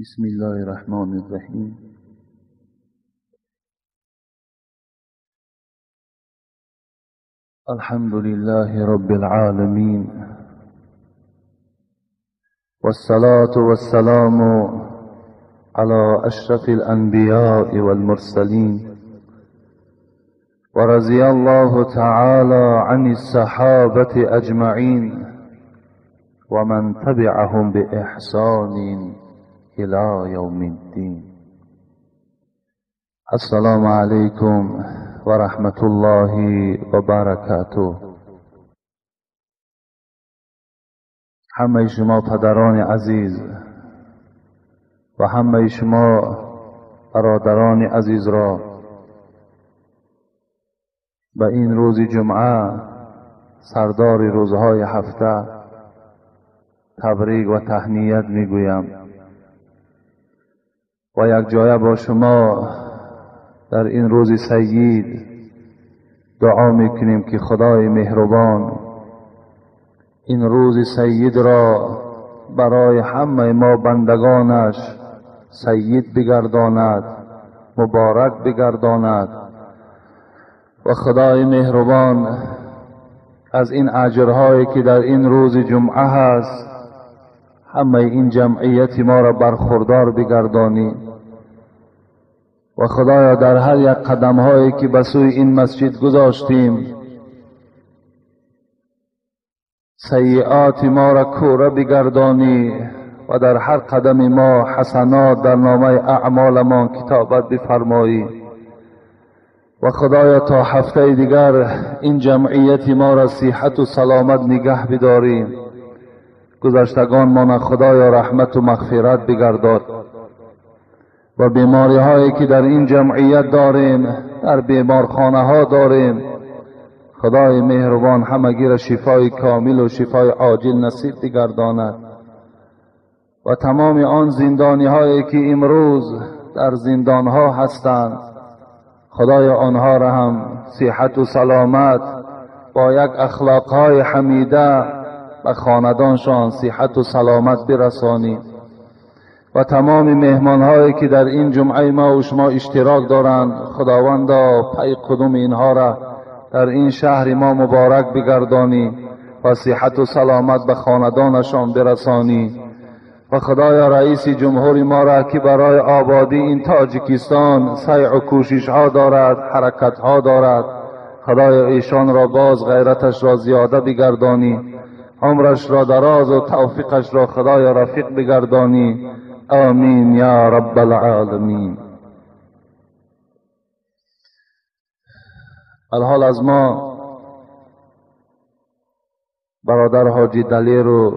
بسم الله الرحمن الرحیم. الحمد لله رب العالمین، والصلاة والسلام على أشرف الأنبياء والمرسلين، ورضي الله تعالى عن الصحابة أجمعين ومن تبعهم بإحسان إلى يوم الدين. السلام عليكم ورحمة الله وبركاته. همه شما پدران عزیز و همه شما برادران عزیز را به این روز جمعه، سردار روزهای هفته، تبریک و تهنیت میگویم و یک جایه با شما در این روز سید دعا میکنیم که خدای مهربان این روز سید را برای همه ما بندگانش سید بگرداند، مبارک بگرداند و خدای مهربان از این اجرهایی که در این روز جمعه هست همه این جمعیت ما را برخوردار بگردانی و خدایا در هر یک قدم هایی که به سوی این مسجد گذاشتیم سیئات ما را کوره بگردانی و در هر قدم ما حسنات در نامه اعمالمان کتابت بفرمایی و خدایا تا هفته دیگر این جمعیت ما را صحت و سلامت نگه بداری. گذشتگان ما خدایا رحمت و مغفرت بگرداد و بیماری هایی که در این جمعیت داریم، در بیمارخانه ها داریم، خدای مهربان همگی را شفای کامل و شفای عاجل نصیب بگرداند و تمام آن زندانی هایی که امروز در زندان ها هستند خدای آنها را هم صحت و سلامت با یک اخلاق های حمیده به خاندانشان صحت و سلامت برسانی و تمام مهمان هایی که در این جمعه ما و شما اشتراک دارند خداوندا پی قدوم اینها را در این شهر ما مبارک بگردانی و صحت و سلامت به خاندانشان برسانی و خدایا رئیس جمهور ما را که برای آبادی این تاجیکستان سعی و کوشش ها دارد، حرکت ها دارد، خدایا ایشان را باز غیرتش را زیاده بگردانی، عمرش را دراز و توفیقش را خدایا رفیق بگردانی. آمین یا رب العالمین. الحال از ما برادر حاجی دلیر و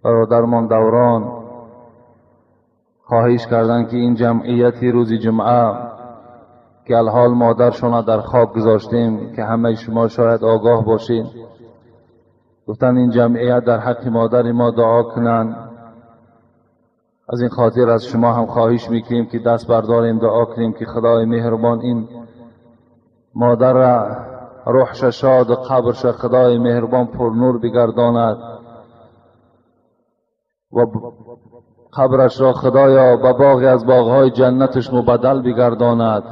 برادرمان دوران خواهش کردند که این جمعیت روز جمعه که الحال مادرشان در خاک گذاشتیم که همه شما شاید آگاه باشین، گفتن این جمعیت در حق مادر ما دعا کنند. از این خاطر از شما هم خواهش میکنیم که دست برداریم دعا کنیم که خدای مهربان این مادر را روحش شاد و قبرش خدای مهربان پر نور بگرداند و قبرش را خدایا به باغی از باغهای جنتش مبدل بگرداند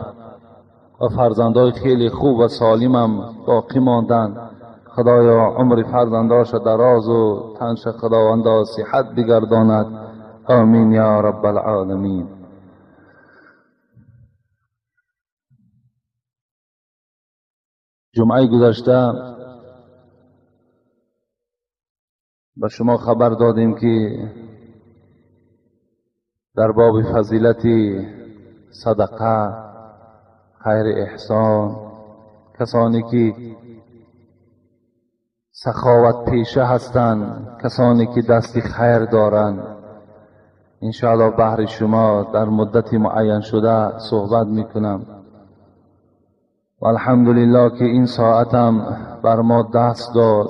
و فرزندای خیلی خوب و سالمم باقی ماندند. خدایا عمر فرزنداش دراز و تنش خداوندا صحت بگرداند. آمین یا رب العالمین. جمعه گذشته به شما خبر دادیم که در باب فضیلت صدقه، خیر احسان، کسانی که سخاوت پیشه هستند، کسانی که دست خیر دارند، انشاءالله بهر شما در مدت معین شده صحبت میکنم و الحمدلله که این ساعتم بر ما دست داد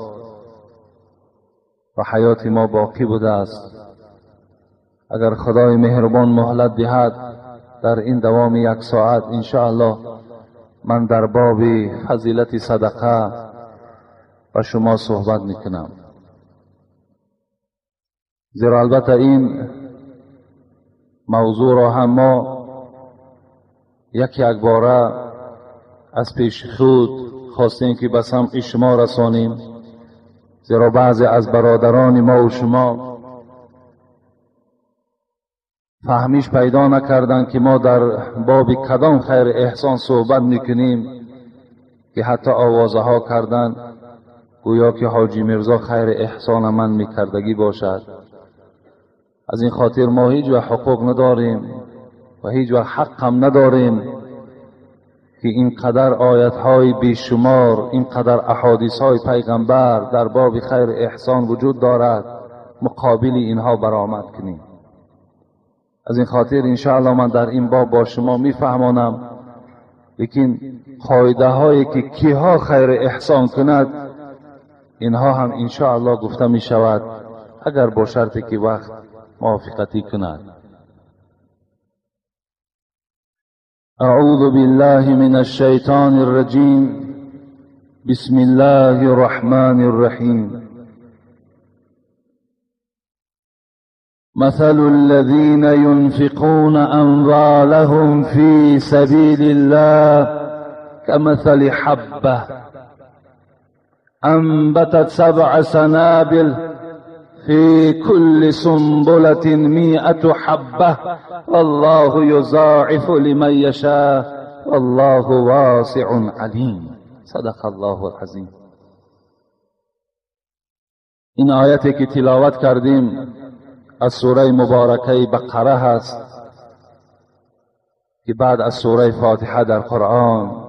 و حیات ما باقی بوده است. اگر خدای مهربان مهلت دهد در این دوام یک ساعت انشاءالله من در باب فضیلت صدقه با شما صحبت میکنم. زیرا البته این موضوع را هم ما یک یک باره از پیش خود خواستیم که به سمع شما رسانیم، زیرا بعضی از برادران ما و شما فهمیش پیدا نکردند که ما در باب کدام خیر احسان صحبت میکنیم، که حتی آوازه ها کردند گویا که حاجی میرزا خیر احسان من میکردگی باشد. از این خاطر ما هیچ وقت حقوق نداریم و هیچ وقت حق هم نداریم که اینقدر آیت های بیشمار، اینقدر احادیث های پیغمبر در باب خیر احسان وجود دارد، مقابل اینها برآمد کنیم. از این خاطر انشاءالله من در این باب با شما میفهمانم، لیکن قاعده هایی که کیها خیر احسان کند اینها هم انشاءالله گفته می شود، اگر با شرطی که وقت موافقتی کند. اعوذ بالله من الشیطان الرجیم، بسم الله الرحمن الرحیم. مثل الذين ينفقون أموالهم في سبيل الله كمثل حبة أنبتت 7 سنابل في كل سنبلة 100 حبة والله يضاعف لمن يشاء والله واسع عليم. صدق الله العظیم. این آیتی که تلاوت کردیم از سوره مبارکه بقره هست که بعد از سوره فاتحه در قرآن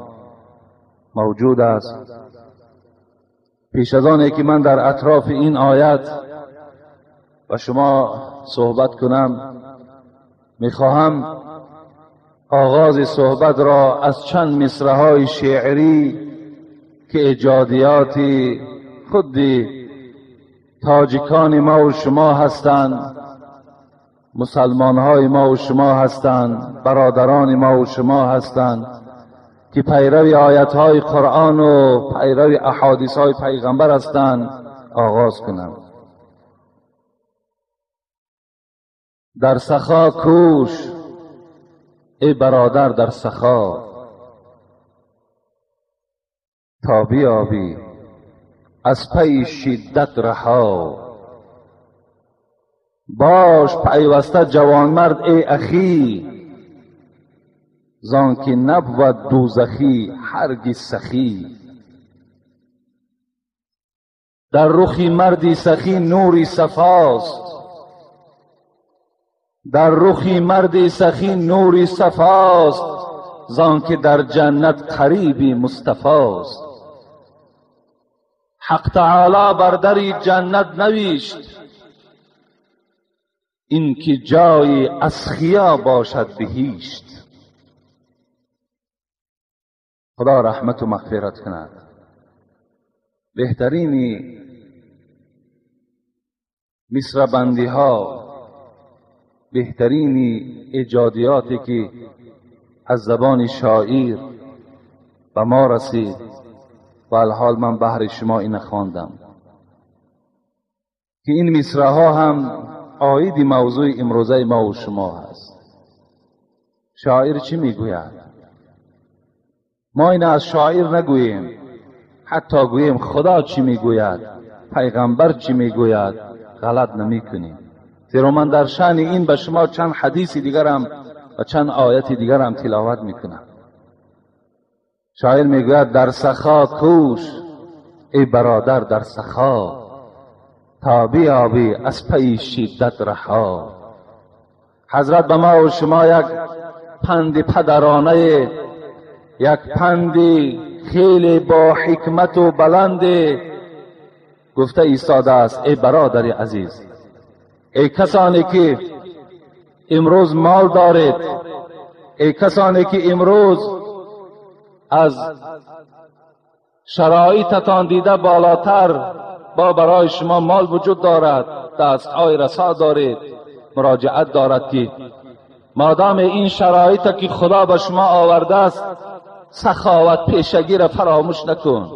موجود است. پیش از آن که من در اطراف این آیت با شما صحبت کنم، میخواهم آغاز صحبت را از چند مصرع‌های شعری که ایجادیات خود تاجیکان ما و شما هستند، مسلمانهای ما و شما هستند، برادران ما و شما هستند که پیرو آیتهای قرآن و پیرو احادیثهای پیغمبر هستند، آغاز کنم. در سخا کوش ای برادر، در سخا تا بیابی از پی شدت رها. باش پیوسته جوانمرد ای اخی، زان که نبود دوزخی هرگز سخی. در رخی مردی سخی نوری صفاست، در رخی مردی سخی نوری صفاست، زان که در جنت قریبی مصطفاست. حق تعالی بر در جنت نوشت، این که جای اسخیا باشد بهشت. خدا رحمت و مغفرت کند. بهترین مصربندی ها، بهترین ایجادیاتی که از زبان شاعر به ما رسید و الحال من بهر شما این خواندم که این مصرع ها هم عاید موضوع امروزه ما و شما هست. شاعر چی میگوید؟ ما این از شاعر نگوییم، حتی گوییم خدا چی میگوید، پیغمبر چی میگوید، غلط نمیکنیم. زیرا من در شأن این به شما چند حدیث دیگرم و چند آیت دیگرم تلاوت میکنم. شاعر میگوید در سخا کوش ای برادر، در سخا تا بیابی از پی شدت رها. حضرت به ما و شما یک پند پدرانه، یک پند خیلی با حکمت و بلند گفته ایستاده است. ای برادر عزیز، ای کسانی که امروز مال دارید، ای کسانی که امروز از شرایطتان دیده بالاتر با برای شما مال وجود دارد، دستهای رسا دارید، مراجعت دارد که مادام این شرایط که خدا به شما آورده است، سخاوت پیشگی را فراموش نکن.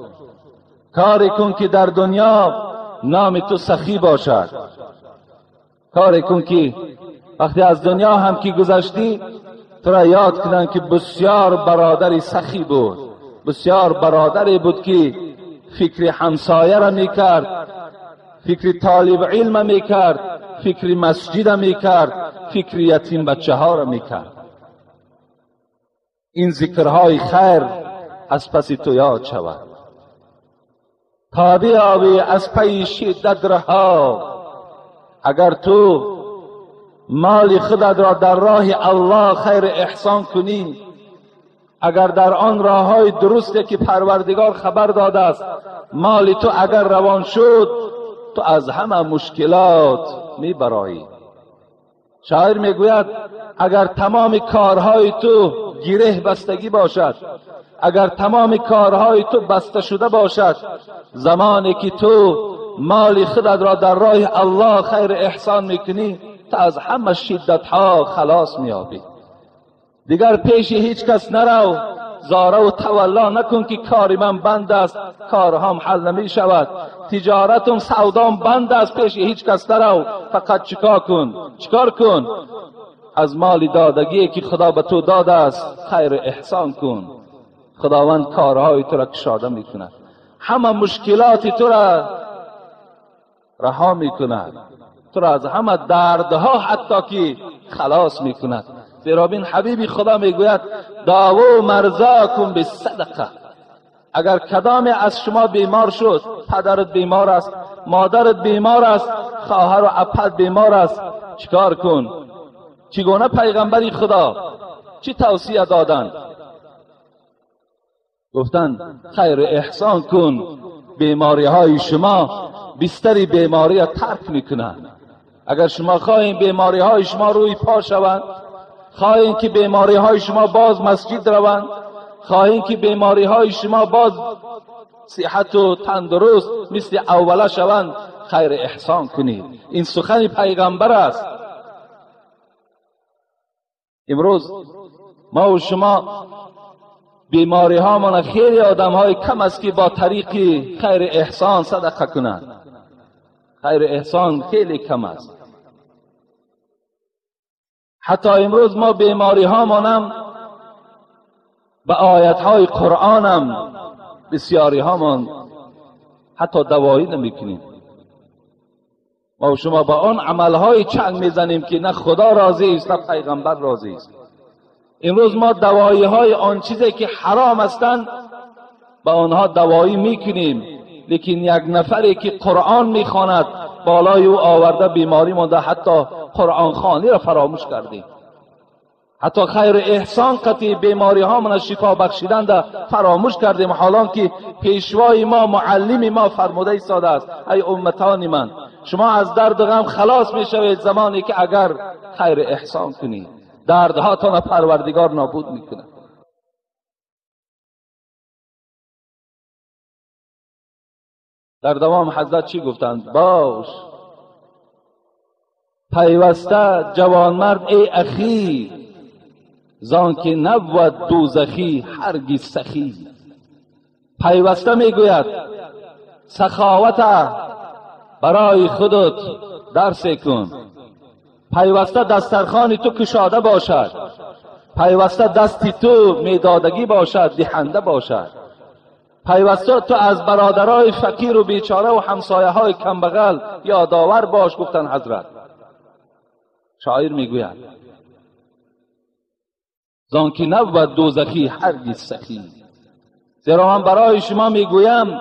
کاری کن که در دنیا نام تو سخی باشد، کاری کن که وقتی از دنیا هم که گذشتی تو را یاد کنند که بسیار برادر سخی بود، بسیار برادری بود که فکر همسایه را میکرد، فکر طالب علم میکرد، فکر مسجد میکرد، فکر یتیم بچه ها را میکرد. این ذکرهای خیر از پس تو یاد شود. تا بیابی از پی شدت رها. اگر تو مال خودت را در راه الله خیر احسان کنی، اگر در آن راههای درستی که پروردگار خبر داده است مال تو اگر روان شد، تو از همه مشکلات میبرایی. شاعر میگوید اگر تمام کارهای تو گره بستگی باشد، اگر تمام کارهای تو بسته شده باشد، زمانی که تو مال خودت را در راه الله خیر احسان میکنی، تو از همه شدتها خلاص میابی. دیگر پیش هیچ کس نرو، زاره و تولا نکن که کار من بند است، کارهام حل نمی شود، تجارتم سودام بند است، پیش هیچ کس نرو. فقط چیکار کن؟ چیکار کن؟ از مال دادگی که خدا به تو داده است خیر احسان کن. خداوند کارهای تو را کشاده میکند، همه مشکلات تو را رها میکند، تو را از همه دردها حتی که خلاص میکند. زیرا بین حبیبی خدا میگوید داوو مرضاکم بالصدقه. اگر کدام از شما بیمار شد، پدرت بیمار است، مادرت بیمار است، خواهر و اپت بیمار است، چیکار کن؟ چگونه پیغمبری خدا چی توصیه دادند؟ گفتند خیر احسان کن، بیماری های شما بستر بیماری را ترک میکنند. اگر شما خواهید بیماری های شما روی پا شوند، خواهید که بیماری های شما باز مسجد روند، خواهید که بیماری های شما باز صحت و تندرست مثل اوله شوند، خیر احسان کنید. این سخن پیغمبر است. امروز ما و شما بیماری ها من خیلی آدم های کم است که با طریق خیر احسان صدقه کنند. خیر احسان خیلی کم است. حتی امروز ما بیماری ها مانم به آیت های قرآنم بسیاری ها من حتی دوایی نمی کنیم. ما و شما با آن عمل های چنگ میزنیم که نه خدا راضی است نه پیغمبر راضی است. امروز ما دوایی های آن چیزی که حرام هستند با آنها دوایی میکنیم، لیکن یک نفری که قرآن میخواند بالای او آورده بیماری مانده، حتی قرآن خوانی را فراموش کردیم، حتی خیر احسان قطعی بیماری ها من شفا بخشیدن را فراموش کردیم، حالان که پیشوای ما معلم ما فرموده ایستاده است ای امتان من، شما از درد غم خلاص میشوید زمانی که اگر خیر احسان کنید. دردهاتان پروردگار نابود میکنه. در دوام حضرت چی گفتند؟ باش پیوسته جوانمرد ای اخی، زان که نبود دوزخی هرگز سخی. پیوسته میگوید سخاوت برای خودت درس کن، پیوسته دسترخوان تو کشاده باشد، پیوسته دستی تو میدادگی باشد، دهنده باشد، پیوسته تو از برادرای فقیر و بیچاره و همسایه های کمبغل یادآور باش. گفتن حضرت شاعر میگوید زان که نبود دوزخی هرگز سخی. زیرا من برای شما میگویم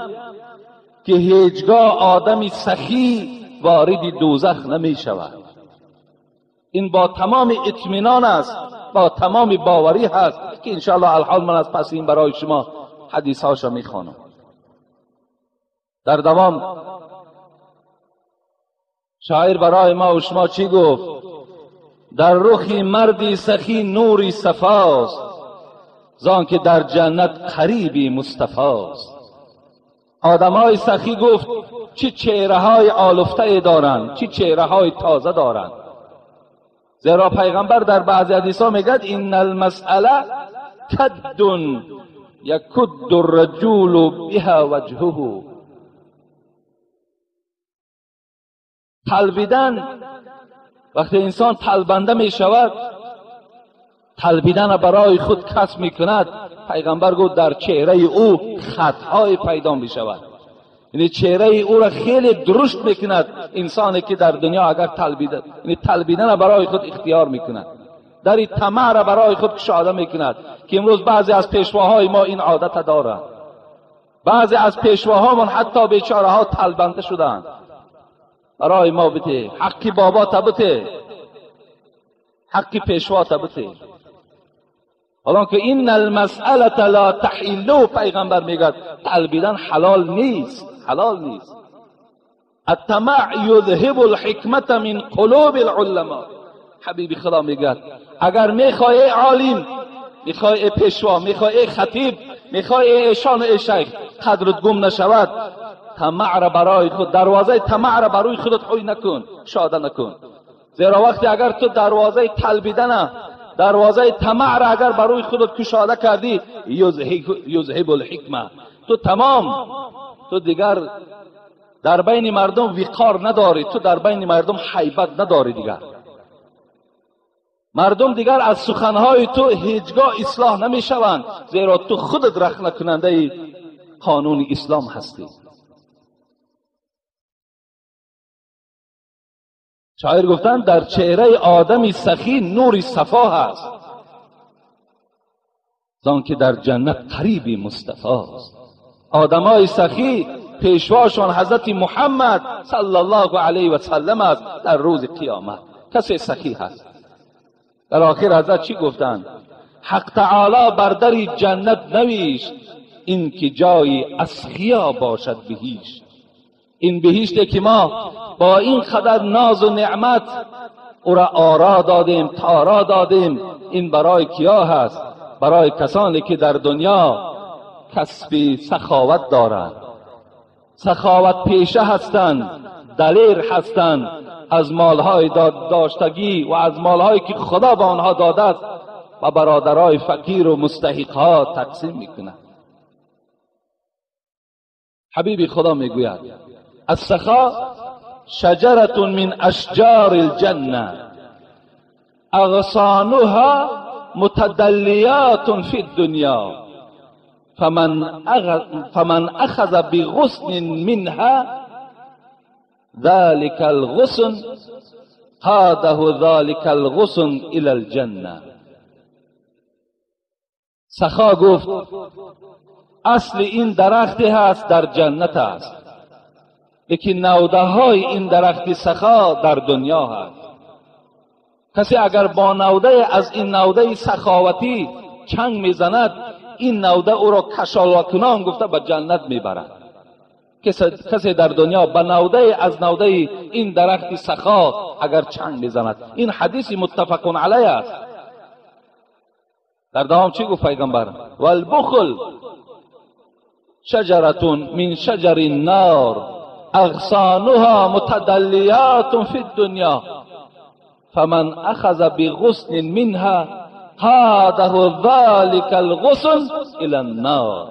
که هیچگاه آدم سخی وارد دوزخ نمی شود. این با تمام اطمینان است، با تمام باوری هست که انشاءالله الحال من از پس این برای شما حدیث هاشو میخوانم. در دوام شاعر برای ما و شما چی گفت؟ در رخ مردی سخی نوری صفاست، زان که در جنت قریبی مصطفاست. آدمای سخی گفت چه چهره های آلفته دارند، چه چهره های تازه دارند. زیرا پیغمبر در بعضی حدیث ها میگد ان المسئله کد یکد الرجل بها وجهه. طلبیدن وقتی انسان طلبنده می شود، طلبیدن برای خود کسب می کند، پیغمبر گفت در چهره او خطهای پیدا می شود. یعنی چهره او را خیلی درشت می کند انسانی که در دنیا اگر طلبیده، یعنی طلبیدن برای خود اختیار می کند، در طمع را برای خود کشاده می کند که امروز بعضی از پیشواهای ما این عادت دارند. بعضی از پیشواهامون حتی بیچاره ها طلبنده شدند. برای ما بده، حقی بابا تا بده، حقی پیشوا تا بده. حالا که این المسئله لا تحل، پیغمبر میگه طلبیدن حلال نیست، حلال نیست. الطمع یذهب الحکمت من قلوب العلماء. حبیبی خدا میگه اگر میخوای عالم، میخوای پیشوا، میخوای خطیب، میخوای ایشان و شیخ قدرت گم نشود، طمع را برای خود، دروازه طمع را برای خودت حوی نکن، شاده نکن. زیرا وقتی اگر تو دروازه طلبیدن، دروازه طمع را اگر برای خودت کشاده کردی، یذهب الحکمه، تو تمام، تو دیگر در بین مردم وقار نداری، تو در بین مردم حیبت نداری. دیگر مردم دیگر از سخنهای تو هیچگاه اصلاح نمیشوند، زیرا تو خودت رخنه کننده قانون اسلام هستی. شاعر گفتند در چهره آدمی سخی نور صفا هست، زان که در جنت قریبی مصطفی است. آدمای سخی پیشواشان حضرت محمد صلی الله علیه و سلم است در روز قیامت. کسی سخی هست. در آخر حضرت چی گفتند؟ حق تعالی بر در جنت نویشت، این که جای اسخیا باشد بهشت. این بهشت که ما با این قدر ناز و نعمت او را آرا دادیم، تارا دادیم، این برای کیا هست؟ برای کسانی که در دنیا کسب سخاوت دارند، سخاوت پیشه هستند، دلیر هستند، از مالهای داشتگی و از مالهایی که خدا به آنها داده است و برادرای فقیر و مستحقها تقسیم میکنند. حبیبی خدا میگوید السخاء شجرة من اشجار الجنة اغصانها متدلیات فی الدنیا فمن اخذ بغصن منها ذلك الغصن قاده ذلك الغصن الى الجنة. سخا گفت اصل این درختی هست در جنت است، لیکن نوده های این درخت سخا در دنیا هست. کسی اگر با نوده از این نوده سخاوتی چنگ میزند، این نوده او را کشال کنان گفته به جنت میبرد. کسی در دنیا به نوده از نوده این درخت سخا اگر چنگ میزند، این حدیث متفق علیه است. در دوام چی گفت پیغمبر؟ والبخل شجرة من شجر النار اغصانها متدلیات فی الدنیا فمن اخذ بغصن منها قاده ذلك الغصن الى النار.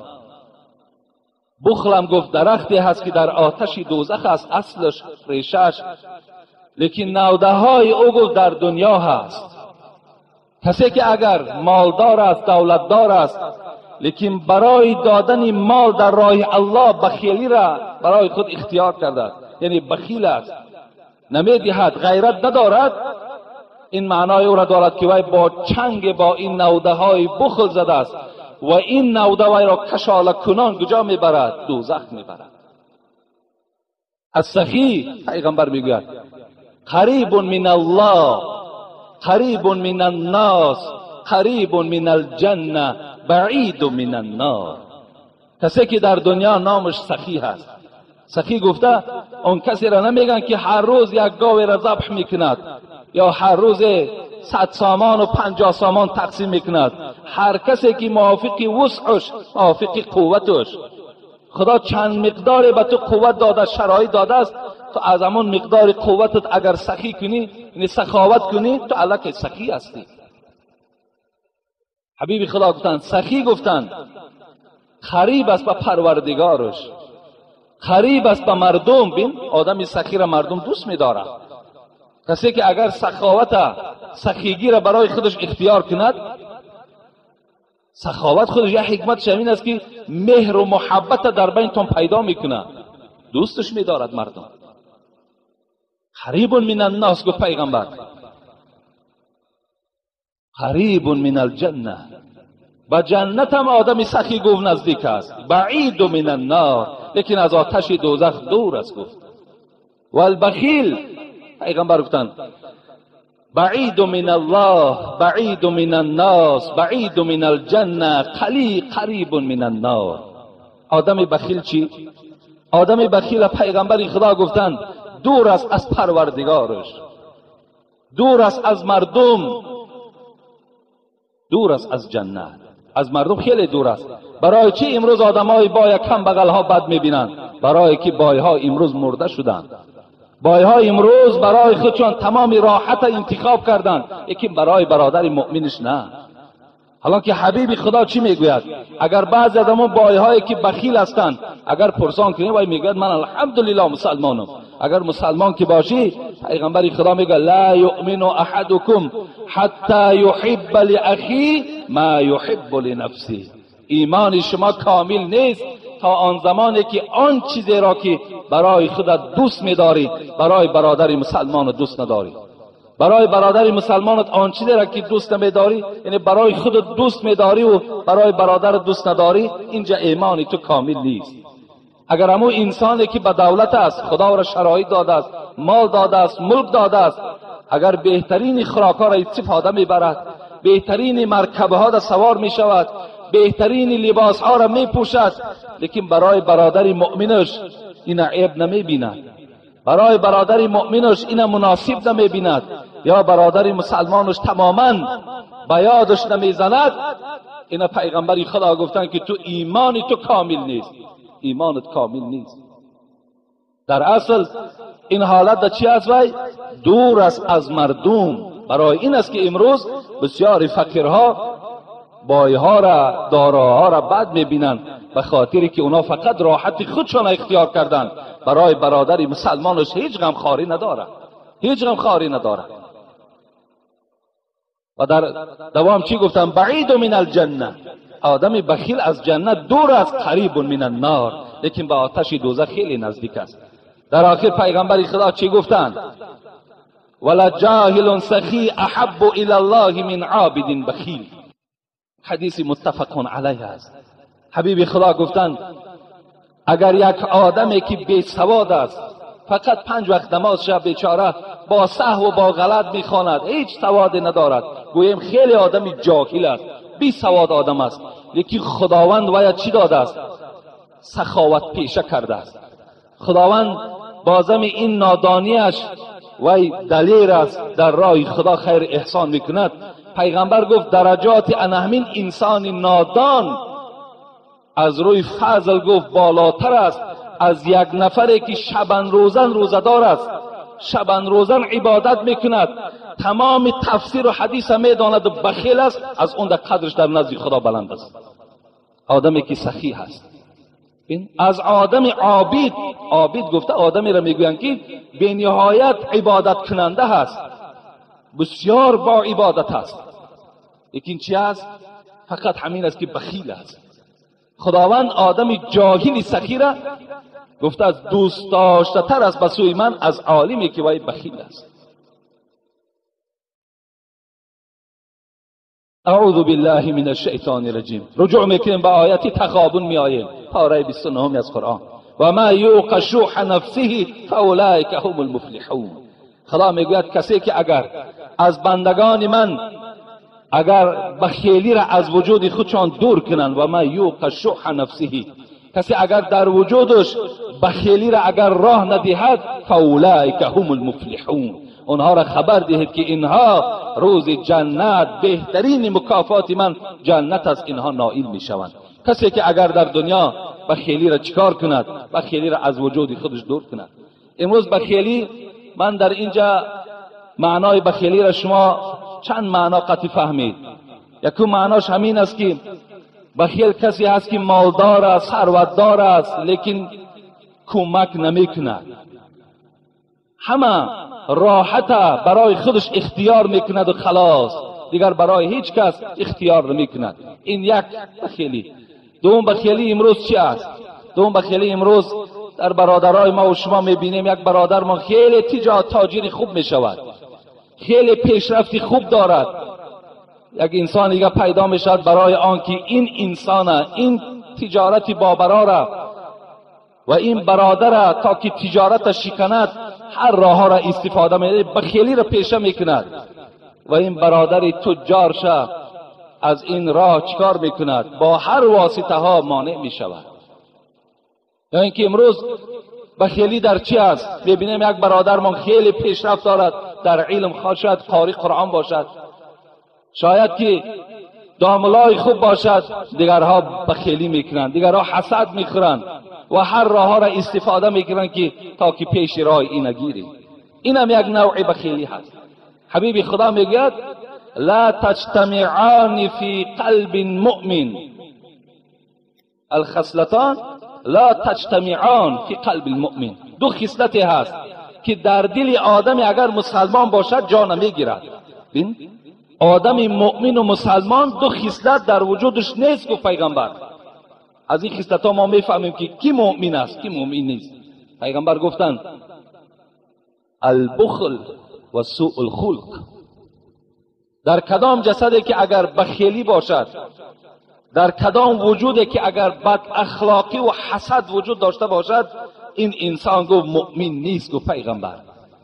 بخلم گفت درختی هست که در آتش دوزخ است، اصلش ریشش، لیکن نوده های او گفت در دنیا هست. کسی که اگر مالدار است، دولتدار است، لیکن برای دادن مال در راه الله بخیلی را برای خود اختیار کرده است، یعنی بخیل است، نمیدهد، غیرت ندارد، این معنای او را دارد که وی با چنگ با این نوده های بخل زده است و این نوده وی را کشاله کنان کجا میبرد؟ دوزخ میبرد. السخی پیغمبر میگوید قریب من الله، قریب من الناس، قریب من الجنه، بعید من النار. کسی که در دنیا نامش سخی هست، سخی گفته اون کسی را نمیگن که هر روز یک گاو را ذبح میکند یا هر روز 100 سامان و 50 سامان تقسیم میکند. هر کسی که موافق وسعش، موافق قوتش، خدا چند مقدار به تو قوت داده، شرایط داده است، تو از همون مقدار قوتت اگر سخی کنی، یعنی سخاوت کنی، تو الکی سخی هستی. حبیب خدا گفتند سخی، گفتند قریب است به پروردگارش، قریب است به مردم. بین آدم سخی را مردم دوست می‌دارند، Касе ки агар саховата, сахигиро барои худаш ихтиёр кунад, саховат худаш як ҳикматаш ҳамин аст ки меҳру муҳаббата дар байнтон пайдо мекунад, дӯсташ медорад мардум. Қарибун мин аннос, гуфт пайғамбар, қарибун мин алҷанна, ба ҷаннат ҳам одами сахӣ гуфт наздик аст, баиду мин аннор, лекин аз оташи дӯзах дур аст гуфт. Валбахил, пайғамбар гуфтанд, баиду мин аллоҳ, баиду мин аннос, баиду мин алҷанна, қарибун мин аннор. Одами бахил чӣ? Одами бахила пайғамбари худо гуфтанд дур аст аз парвардигораш, дур аст аз мардум, дур аст аз ҷаннат. Аз мардум хеле дур аст. Барои чӣ имрӯз одамҳои бой камбағалҳо бад мебинанд? Барое ки бойҳо имрӯз мурда шуданд. Бойҳо имрӯз барои худшон тамоми роҳата интихоб карданд, лекин барои бародари муъминаш на. ҳоло ки ҳабиби худо чӣ мегӯяд? Агар баъзе аз ҳамон бойҳое ки бахил ҳастанд, агар пурсон кунем, вай мегӯяд ман алҳамдулиллоҳ мусалмонам. Агар мусалмон ки бошӣ, пайғамбари худо мегӯяд ла юъмину аҳадукум ҳатта юҳибба лиахи ма юҳиббу линафси. Имони шумо комил нест то он замоне ки он чизеро ки барои худат дӯст медорӣ, барои бародари мусалмонат дӯст надорӣ. Барои бародари мусалмонат он чизеро ки дӯст намедорӣ, яъне барои худат дӯст медорӣ ва барои бародарат дӯст надорӣ, инҷа имони ту комил нест. Агар ҳамун инсоне ки ба давлат аст, худо ӯро шароит додааст, мол додааст, мулк додааст, агар беҳтарини хӯрокҳоро истифода мебарад, беҳтарини маркабҳоро савор мешавад, беҳтарини либосҳоро мепӯшад, лекин барои бародари муъминаш ина айб намебинад, барои бародари муъминаш ина муносиб намебинад, ё бародари мусалмонаш тамоман ба ёдаш намезанад, ина пайғамбари худо гуфтанд ки ту имони ту комил нест, имонат комил нест. Дар асл ин ҳолат да чӣ аст? Вай дур аст аз мардум. Барои ин аст ки имрӯз бисёри фақирҳо бойҳоро, дороҳоро бад мебинанд, ба хотире ки онҳо фақат роҳати худшонро ихтиёр карданд. Барои бародари мусалмонаш ҳеҷ ғамхорӣ надорад, ҳеҷ ғамхорӣ надорад. Ва дар давом чӣ гуфтанд? Баиду мин алҷанна, одами бахил аз ҷаннат дур аст, қарибун мин аннор, лекин ба оташи дӯзах хеле наздик аст. Дар охир пайғамбари худо чӣ гуфтанд? Вала ҷоҳилун сахӣ аҳаббу илаллоҳи мин обидин бахил. Ҳадиси муттафақун алайҳ аст. Ҳабиби худо гуфтанд агар як одаме ки бесавод аст, фақат 5 вақт намоз шаб бечора бо саҳву бо ғалат мехонад, ҳеҷ саводе надорад, гӯем хеле одами ҷоҳил аст, бесавод одам аст, лекин худованд вая чӣ додааст? Саховат пеша кардааст. Худованд бозами ин нодониаш вай далер аст, дар роҳи худо хайр эҳсон мекунад. Пайғамбар гуфт дараҷоти ана ҳамин инсони нодон аз рӯи фазл гуфт болотар аст аз як нафаре ки шабанрӯзан рӯзадор аст, шабанрӯзан ибодат мекунад, тамоми тафсиру ҳадиса медонад, бахил аст, аз он дар қадраш дар назди худо баланд аст. Одаме ки сахӣ ҳаст. Аз одами обид, обид гуфта одамеро мегӯянд ки бениҳоят ибодаткунанда ҳаст, бисёр бо ибодат аст, лекин чӣ аст? Фақат ҳамин аст ки бахил аст. Худованд одами ҷоҳили сахира гуфтааст дӯст доштатар аст ба сӯи ман аз олиме ки вай бахил аст. اعوذ بالله من الشیطان الرجیم. رجوع میکنیم به آیت تغابن میآییم، پاره 29 از قرآن. و ما یوق شح نفسه فاولئک هم المفلحون. خدا میگوید کسی که اگر از بندگان من اگر بخیلی را از وجود خودشان دور کنند، و ما یوق شح نفسه، کسی اگر در وجودش بخیلی را اگر راه ندهد، فاولئک هم المفلحون، اونها را خبر دهید که اینها روز جنت بهترین مکافات من جنت است، اینها نائل میشوند. کسی که اگر در دنیا بخیلی را چیکار کند؟ بخیلی را از وجود خودش دور کند. امروز بخیلی، من در اینجا معنای بخیلی را شما چند معنا قطعی فهمید. یکم معناش همین است که بخیل کسی هست که مالدار است، ثروتدار است، لیکن کمک نمیکند. همه راحت برای خودش اختیار میکند و خلاص، دیگر برای هیچ کس اختیار نمیکند. این یک بخیلی. دوم بخیلی امروز چی است؟ دوم بخیلی امروز در برادرای ما و شما میبینیم، یک برادر ما خیلی تاجر خوب میشود، خیلی پیشرفتی خوب دارد، یک انسان دیگه پیدا میشود برای آنکه این انسان این تجارت بابرا و این برادر تا که تجارت شکند هر راه را استفاده میکنه، بخیلی را پیشه میکند و این برادر تجار شه از این راه چکار میکند؟ با هر واسطه ها مانع میشود. یا اینکه امروز بخیلی در چی است؟ میبینیم یک برادرمان خیلی پیشرفت دارد در علم، شاید قاری قرآن باشد، شاید که داملای خوب باشد، دیگرها بخیلی میکنند، دیگرها حسد میخورند و هر راه را استفاده میکنند که تا که پیش راه این نگیریم. این هم یک نوع بخیلی هست. حبیب خدا میگوید لا تجتمعان فی قلب مؤمن، الخصلتان لا تجتمعان فی قلب المؤمن. دو خصلتی هست که در دل آدم اگر مسلمان باشد جا نمیگیرد. ببین آدم مؤمن و مسلمان دو خصلت در وجودش نیست، گفت پیغمبر. از این خصلت ها ما میفهمیم که کی مؤمن است کی مؤمن نیست. پیغمبر گفتند البخل و سوء الخلق. در کدام جسدی که اگر بخیلی باشد، در کدام وجودی که اگر بد اخلاقی و حسد وجود داشته باشد، این انسان گفت مؤمن نیست، گفت پیغمبر.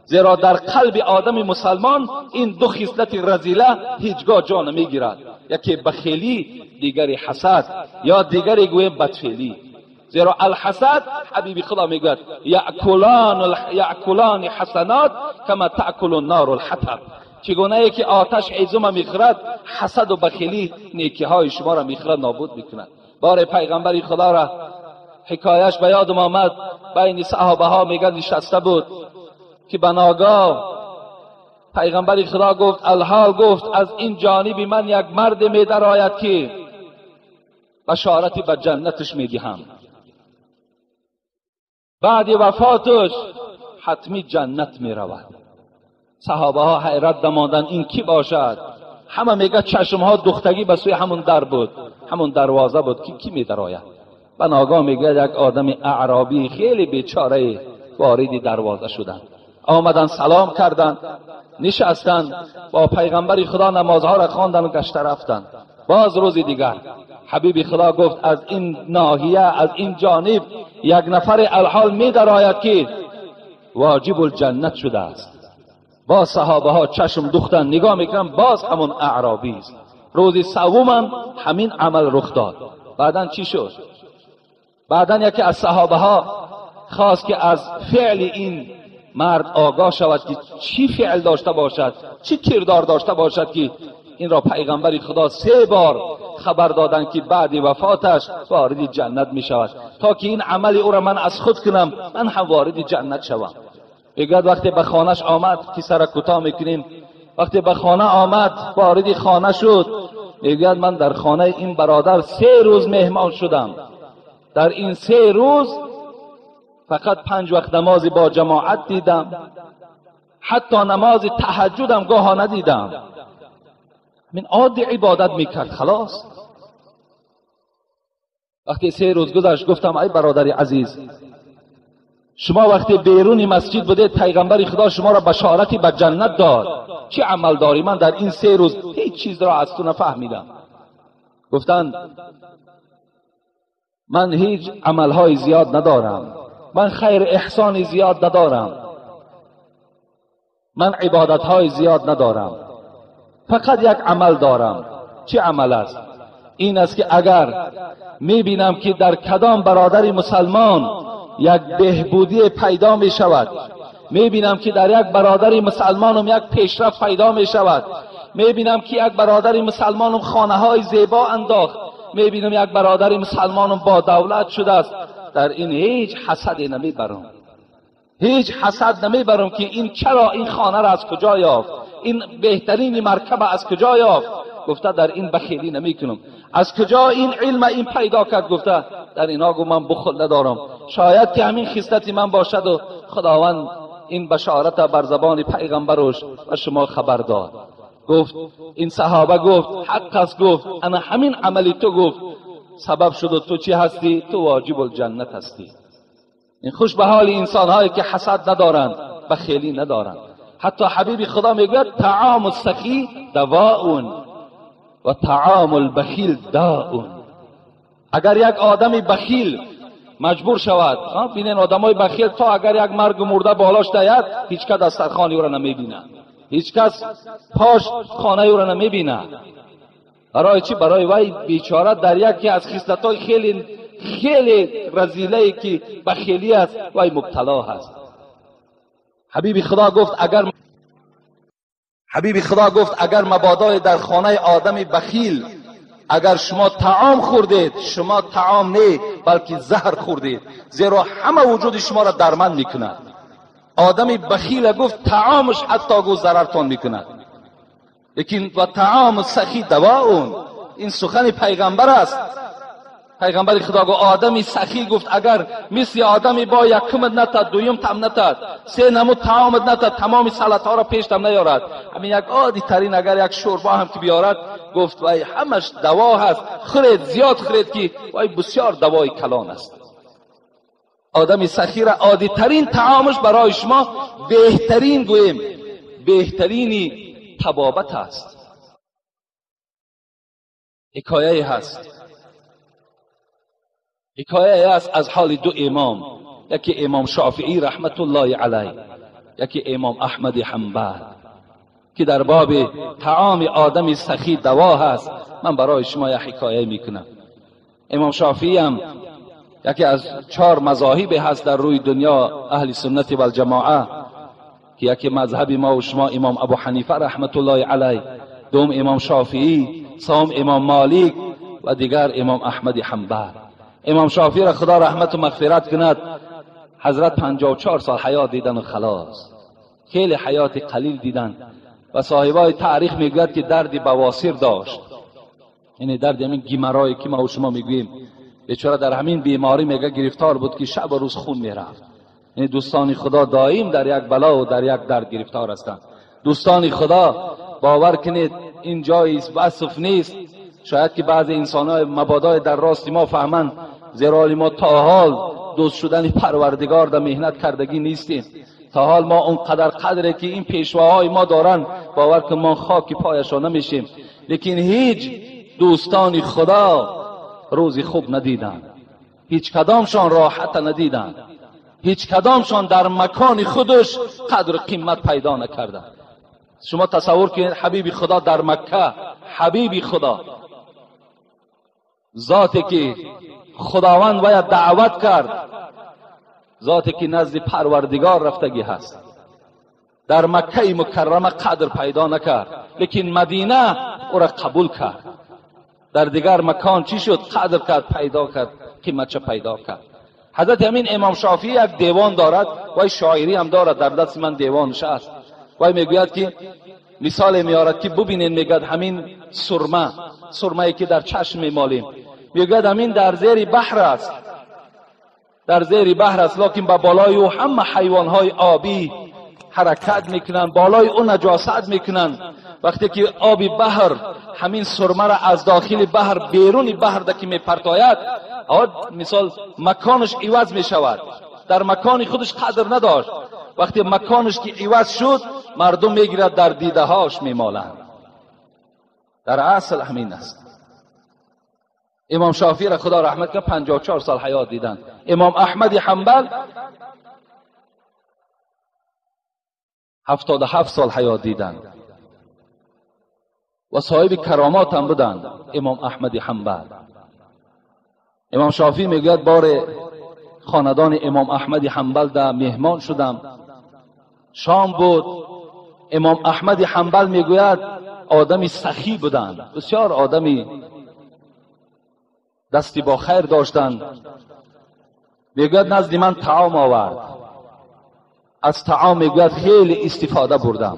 زیرا در قلب آدم مسلمان این دو خصلت رذیله هیچگاه جا نمیگیرد، یکی بخیلی، دیگری حسد، یا دیگری گویم بدفعلی. زیرا الحسد حبیب خدا میگوید یأکلان حسنات کما تأکل النار الحطب. چگونه ای که آتش هیزم میخورد، حسد و بخیلی نیکی های شما را میخورد، نابود میکند. بار پیغمبر خدا را حکایش به یادم آمد، بین صحابه ها میگن نشسته بود که بناگاه پیغمبر خدا گفت الحال، گفت از این جانب من یک مرد میدرآید که بشارتی به جنتش میدهم، بعد وفاتش حتمی جنت میرود. صحابه ها حیرت دماندن این کی باشد؟ همه میگه چشم ها دوختگی به سوی همون در بود، همون دروازه بود که کی میدرآید. بناگاه میگه یک آدم اعرابی خیلی بیچاره وارد دروازه شدند، آمدن سلام کردند، نشستند، با پیغمبر خدا نمازها را خواندند و گشته رفتند. باز روز دیگر حبیب خدا گفت از این ناحیه، از این جانب یک نفر الحال می درآید که واجب الجنت شده است. باز صحابه ها چشم دوختن، نگاه میکنن، باز همون اعرابی است. روز سوم همین عمل رخ داد. بعدا چی شد؟ بعدا یکی از صحابه ها خواست که از فعل این مرد آگاه شود که چی فعل داشته باشد، چی کردار داشته باشد که این را پیغمبر خدا 3 بار خبر دادن که بعد وفاتش وارد جنت می شود، تا که این عمل او را من از خود کنم، من هم وارد جنت شوم. میگوید وقتی به خانهش آمد که سر کوتاه میکنیم، وقتی به خانه آمد وارد خانه شد، میگوید من در خانه این برادر 3 روز مهمان شدم. در این 3 روز فقط 5 وقت نماز با جماعت دیدم، حتی نماز تهجدم گاها ندیدم. من عادی عبادت میکرد، خلاص. وقتی 3 روز گذشت گفتم ای برادر عزیز، شما وقتی بیرون مسجد بودید پیغمبر خدا شما را بشارتی به جنت داد، چه عمل داری؟ من در این 3 روز هیچ چیز را از تو نفهمیدم. گفتند من هیچ عملهای زیاد ندارم، من خیر احسان زیاد ندارم، من عبادتهای زیاد ندارم، فقط یک عمل دارم. چه عمل است؟ این است که اگر میبینم که در کدام برادر مسلمان یک بهبودی پیدا می شود، میبینم که در یک برادر مسلمانم یک پیشرفت پیدا می شود، میبینم که یک برادر مسلمانم خانه های زیبا انداخت، میبینم یک برادر مسلمانم با دولت شده است، در این هیچ حسدی نمیبرم، هیچ حسد نمیبرم که این چرا این خانه را از کجا یافت، این بهترین مرکب از کجا یافت. گفته در این بخیلی نمیکنم. از کجا این علم این پیدا کرد؟ گفته در اینا گو من بخل ندارم، شاید که همین خصلت من باشد و خداوند این بشارت بر زبان پیغمبرش و شما خبر داد. گفت این صحابه گفت حق است، گفت انا همین عملی تو گفت سبب شد و تو چی هستی؟ تو واجب الجنت هستی. این خوش به حال انسانهایی که حسد ندارند، بخیلی ندارند. حتی حبیب خدا میگوید طعام السخی دواء و طعام البخیل داء. اگر یک آدم بخیل مجبور شود، بینین آدمای بخیل تا اگر یک مرگ مرده بالاش دهد هیچ کس دسترخوان او را نمیبیند، هیچ کس پاش خانه او را نمیبیند. برای چی؟ برای وی بیچاره در یکی از خصلت‌های خیلی خیلی رذیله‌ای که بخیلی است وی مبتلا هست. حبیب خدا گفت اگر حبیب خدا گفت اگر مبادای در خانه آدم بخیل اگر شما طعام خوردید، شما طعام نه بلکه زهر خوردید، زیرا همه وجود شما را درمند میکند. آدم بخیل گفت طعامش حتی گفت ضررتان میکند، لیکن و طعام سخی دواء. این سخن پیغمبر است. پیغمبر خدا گفت آدمی سخی گفت اگر مثل آدمی با یکمت نتد، دویم تم نتد، سه نمود طعامت نتد، تمام سلطه ها را پیش تم نیارد، همین یک عادی ترین اگر یک شوربا هم که بیارد، گفت وای همش دوا هست، خرید زیاد خرید که وای بسیار دوای کلان است. آدمی سخی را عادی ترین طعامش برای شما بهترین گوییم بهترینی طبابت است. حکایه هست، حکایه است از حال دو امام، یکی امام شافعی رحمت الله علیه، یکی امام احمد حنبل، که در باب طعام آدم سخی دوا هست. من برای شما یک حکایه میکنم. امام شافعی هم یکی از 4 مذاهب هست در روی دنیا اهل سنت و الجماعه، که یکی مذهب ما و شما امام ابو حنیفه رحمت الله علیه، دوم امام شافعی، سوم امام مالک و دیگر امام احمد حنبل. امام شافعی را خدا رحمت و مغفرت کند، حضرت 54 سال حیات دیدن و خلاص، خیلی حیات قلیل دیدن. و صاحبای تاریخ میگوید که درد بواسیر داشت، یعنی درد همین گیمرایی که ما و شما میگوییم. بیچاره در همین بیماری میگه گرفتار بود که شب و روز خون میرفت. یعنی دوستان خدا دائم در یک بلا و در یک درد گرفتار هستند. دوستان خدا باور کنید این جایی وصف نیست. شاید که بعضی انسان‌های مبادای در راست ما فهمند، زیرا ما تا حال دوست شدن پروردگار در مهنت کردگی نیستیم. تا حال ما اونقدر قدره که این پیشواهای ما دارن، باور که ما خاک پایشان نمیشیم. لیکن هیچ دوستان خدا روزی خوب ندیدن، هیچ کدامشان راحت ندیدن، هیچ کدامشان در مکان خودش قدر قیمت پیدا نکردن. شما تصور کنید حبیب خدا در مکه، حبیب خدا ذاتی که خداوند باید دعوت کرد، ذاتی که نزد پروردگار رفتگی هست، در مکه مکرمه قدر پیدا نکرد، لیکن مدینه او را قبول کرد. در دیگر مکان چی شد؟ قدر کرد، پیدا کرد، قیمتش پیدا کرد. حضرت امین امام شافعی یک دیوان دارد و شاعری هم دارد، در دست من دیوانش است. و میگوید که مثال میارد که ببینید، میگد همین سرمه، سرمه که در چشم میمالیم، میگوید همین در زیر بحر است، در زیر بحر است، لکن به بالای او همه حیوانهای آبی حرکت میکنن، بالای او نجاست میکنن. وقتی که آب بحر همین سرمه را از داخل بحر بیرون بحر ده که میپرتاید، مثال مکانش عوض میشود، در مکان خودش قدر نداشت. وقتی مکانش که عوض شد، مردم میگیرد در دیده هاش میمالند. در اصل همین است. امام شافعی را خدا رحمت کنه 54 سال حیات دیدن. امام احمد حنبل 77 سال حیات دیدن و صاحب کرامات هم بودند. امام احمد حنبل. امام شافعی میگوید بار خاندان امام احمد حنبل در مهمان شدم، شام بود. امام احمد حنبل میگوید آدمی سخی بودند، بسیار آدمی دستی با خیر داشتند. میگوید نزد من طعام آورد، از طعام میگوید خیلی استفاده بردم.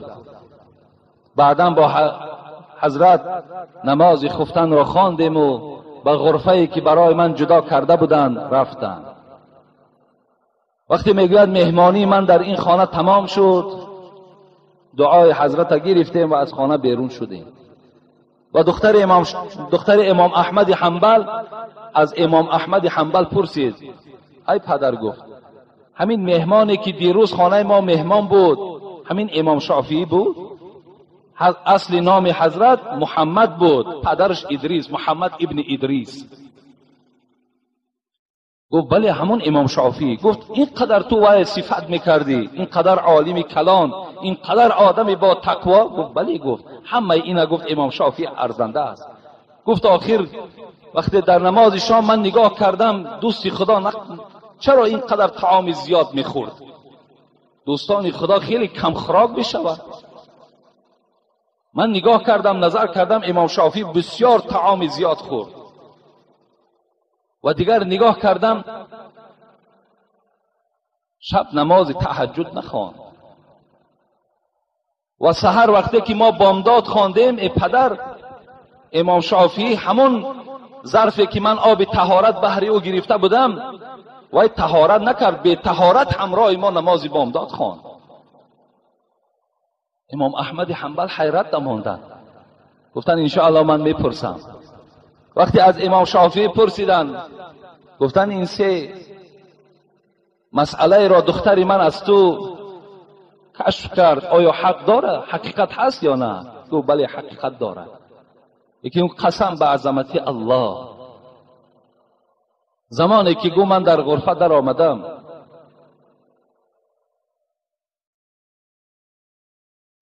بعدا با حضرت نماز خفتن را خواندیم و به غرفه‌ای که برای من جدا کرده بودند رفتم. وقتی میگوید مهمانی من در این خانه تمام شد، دعای حضرت گرفتیم و از خانه بیرون شدیم. و دختر امام احمد حنبل از امام احمد حنبل پرسید، ای پدر، گفت همین مهمانی که دیروز خانه ما مهمان بود همین امام شافعی بود؟ اصل نام حضرت محمد بود، پدرش ادریس، محمد ابن ادریس. گفت بله همون امام شافعی. گفت اینقدر تو وای صفت میکردی، اینقدر عالم کلان، اینقدر آدم با تقوا. گفت بله. گفت همه اینا، گفت امام شافعی ارزنده است. گفت آخر وقتی در نماز شام من نگاه کردم، دوستی خدا چرا اینقدر طعام زیاد میخورد؟ دوستان خدا خیلی کم خوراک میشود. من نگاه کردم، نظر کردم، امام شافعی بسیار طعام زیاد خورد. و دیگر نگاه کردم شب نماز تهجد نخواند و سحر وقتی که ما بامداد خواندیم، ای پدر، امام شافعی همون ظرفی که من آب طهارت بهر او گرفته بودم وای طهارت نکرد، به طهارت همراه ما نماز بامداد خواند. امام احمد حنبل حیرت ماندند، گفتن انشاءالله من میپرسم. وقتی از امام شافعی پرسیدن، گفتن این سه مسئله را دختر من از تو کشف کرد، آیا حق داره؟ حقیقت هست یا نه؟ گفت بله حقیقت داره. یکی اون قسم به عظمت الله، زمانی که گو من در غرفه در آمدم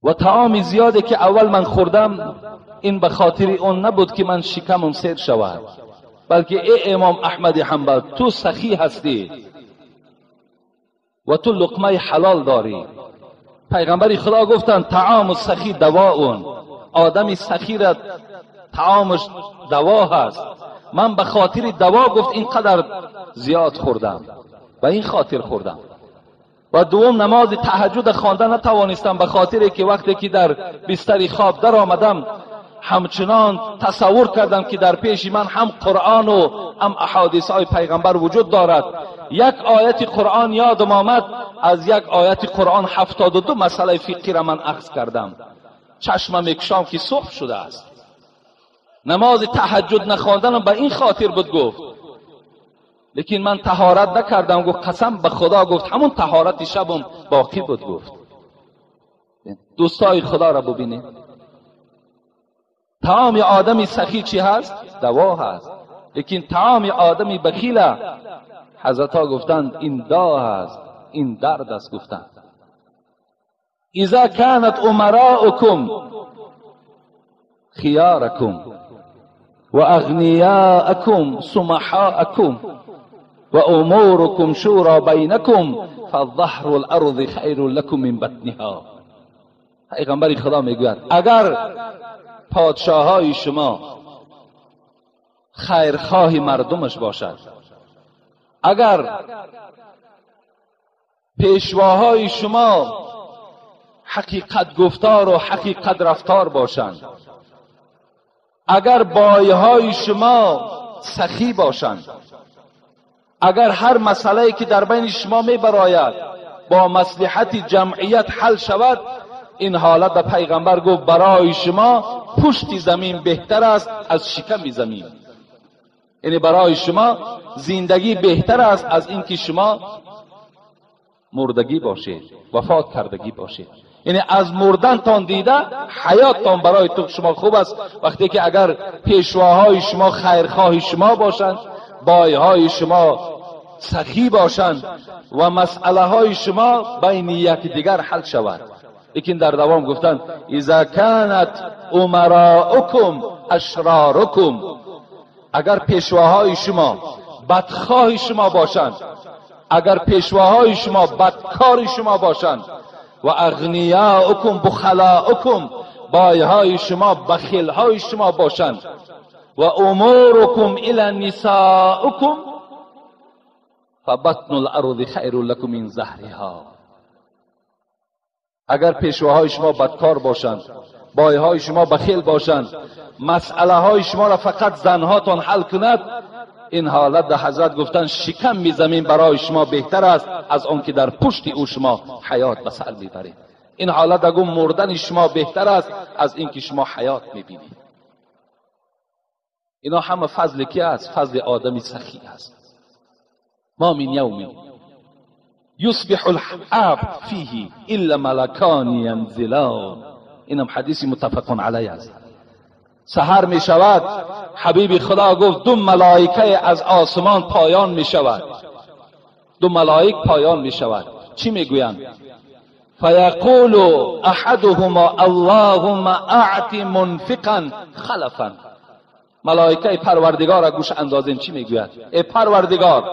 و طعام زیادی که اول من خوردم، این به خاطر اون نبود که من شکمم سیر شود، بلکه ای امام احمد حنبل تو سخی هستی و تو لقمه حلال داری. پیغمبر خدا گفتند طعام سخی دواء، آدم سخی را طعامش دوا هست. من به خاطر دوا گفت اینقدر زیاد خوردم و این خاطر خوردم. و دوم نماز تهجد خوانده نتوانستم به خاطر که وقتی که در بستر خواب در آمدم همچنان تصور کردم که در پیش من هم قرآن و هم احادیث های پیغمبر وجود دارد. یک آیت قرآن یادم آمد، از یک آیت قرآن 72 مسئله فقهی را من اخذ کردم. چشمم میکشام که صبح شده است. نماز تهجد نخواندنم به این خاطر بود گفت، لیکن من طهارت نکردم. گفت قسم به خدا، گفت همون طهارت شبم باقی بود. گفت دوستای خدا را ببینید، طعام آدمی سخی چی هست؟ دوا هست. لیکن طعام آدمی بخیله، حضرت ها گفتند این دا هست، این درد است. گفتند اذا كانت امراؤكم خياركم واغنياءكم سمحاءكم واموركم شورى بينكم فالظهر الارض خير لكم من بطنها. پیغمبر خدا میگوید اگر پادشاههای شما خیرخواه مردمش باشد، اگر پیشواهای شما حقیقت گفتار و حقیقت رفتار باشند، اگر بایهای شما سخی باشند، اگر هر مسئله‌ای که در بین شما میبراید با مصلحت جمعیت حل شود، این حالت به پیغمبر گفت برای شما پشت زمین بهتر است از شکم زمین. یعنی برای شما زندگی بهتر است از اینکه شما مردگی باشید، وفات کردگی باشید. یعنی از مردنتان دیده حیاتتان برای تو شما خوب است. وقتی که اگر پیشواهای شما خیرخواه شما باشند، بایهای شما سخی باشند و مسئله های شما بین یکدیگر حل شود. لیکن در دوام گفتند اذا كانت امراؤكم اشراركم، اگر پیشواهای شما بدخواه شما باشند، اگر پیشواهای شما بدکار شما باشند، و اغنیاؤکم بخلاؤکم، بایهای شما بخیلهای شما باشند، و امورکم الی نساؤکم فبطن الارض خیر لکم من ظهرها. اگر پیشواهای شما بدکار باشند، بایهای شما بخیل باشند، مسئله های شما را فقط زنهاتان حل کند، این حالت در حضرت گفتن شکم زمین برای شما بهتر است از آن که در پشت او شما حیات به سر میبرید. این حالت اگه مردن شما بهتر است از اینکه شما حیات میبینید. اینا همه فضل کی است؟ فضل آدم سخی است. ما من یوم یصبح العبد فیه الا ملکان ینزلان. اینم حدیث متفق علیه است. سحر می شود، حبیب خدا گفت دو ملائکه از آسمان پایان می شود. دو ملائک پایان می شود. چی می گویند؟ فیقول احدهما اللهم اعط منفقا خلفا. ملائکه پروردگار را گوش اندازیم چی میگوید؟ ای پروردگار،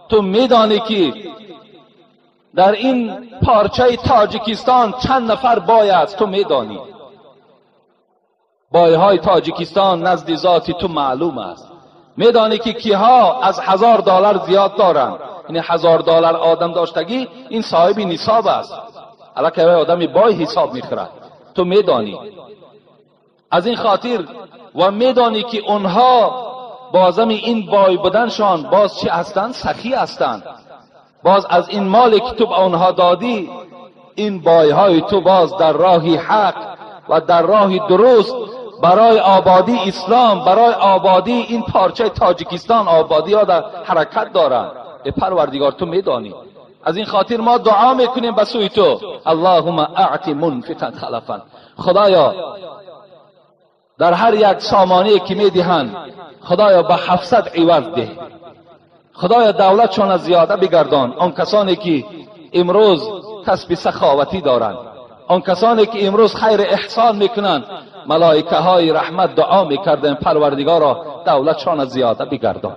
تو میدانی که در این پارچه تاجیکستان چند نفر بای است، تو میدانی. بایهای تاجیکستان نزد ذاتی تو معلوم است. میدانی که کیها از $1000 زیاد دارند. یعنی $1000 آدم داشتگی این صاحب نصاب است. الکه آدم بای حساب میخورد. تو میدانی. از این خاطر و میدانی که اونها بازم این بای بودنشان باز چی هستند؟ سخی هستند. باز از این مالی که تو به آنها دادی، این بایهای تو باز در راه حق و در راه درست برای آبادی اسلام، برای آبادی این پارچه تاجیکستان، آبادی ها در حرکت دارند. ای پروردگار تو میدانی. از این خاطر ما دعا میکنیم به سوی تو، اللهم اعط منفقا خلفا. خدایا در هر یک سامانه که میدهند، خدایا به 700 عوض ده. خدایا دولتشان زیاده بگردان. آن کسانی که امروز کسب سخاوتی دارند، آن کسانی که امروز خیر احسان میکنند، ملائکه های رحمت دعا میکردند پروردگارا دولتشان زیاده بگردان.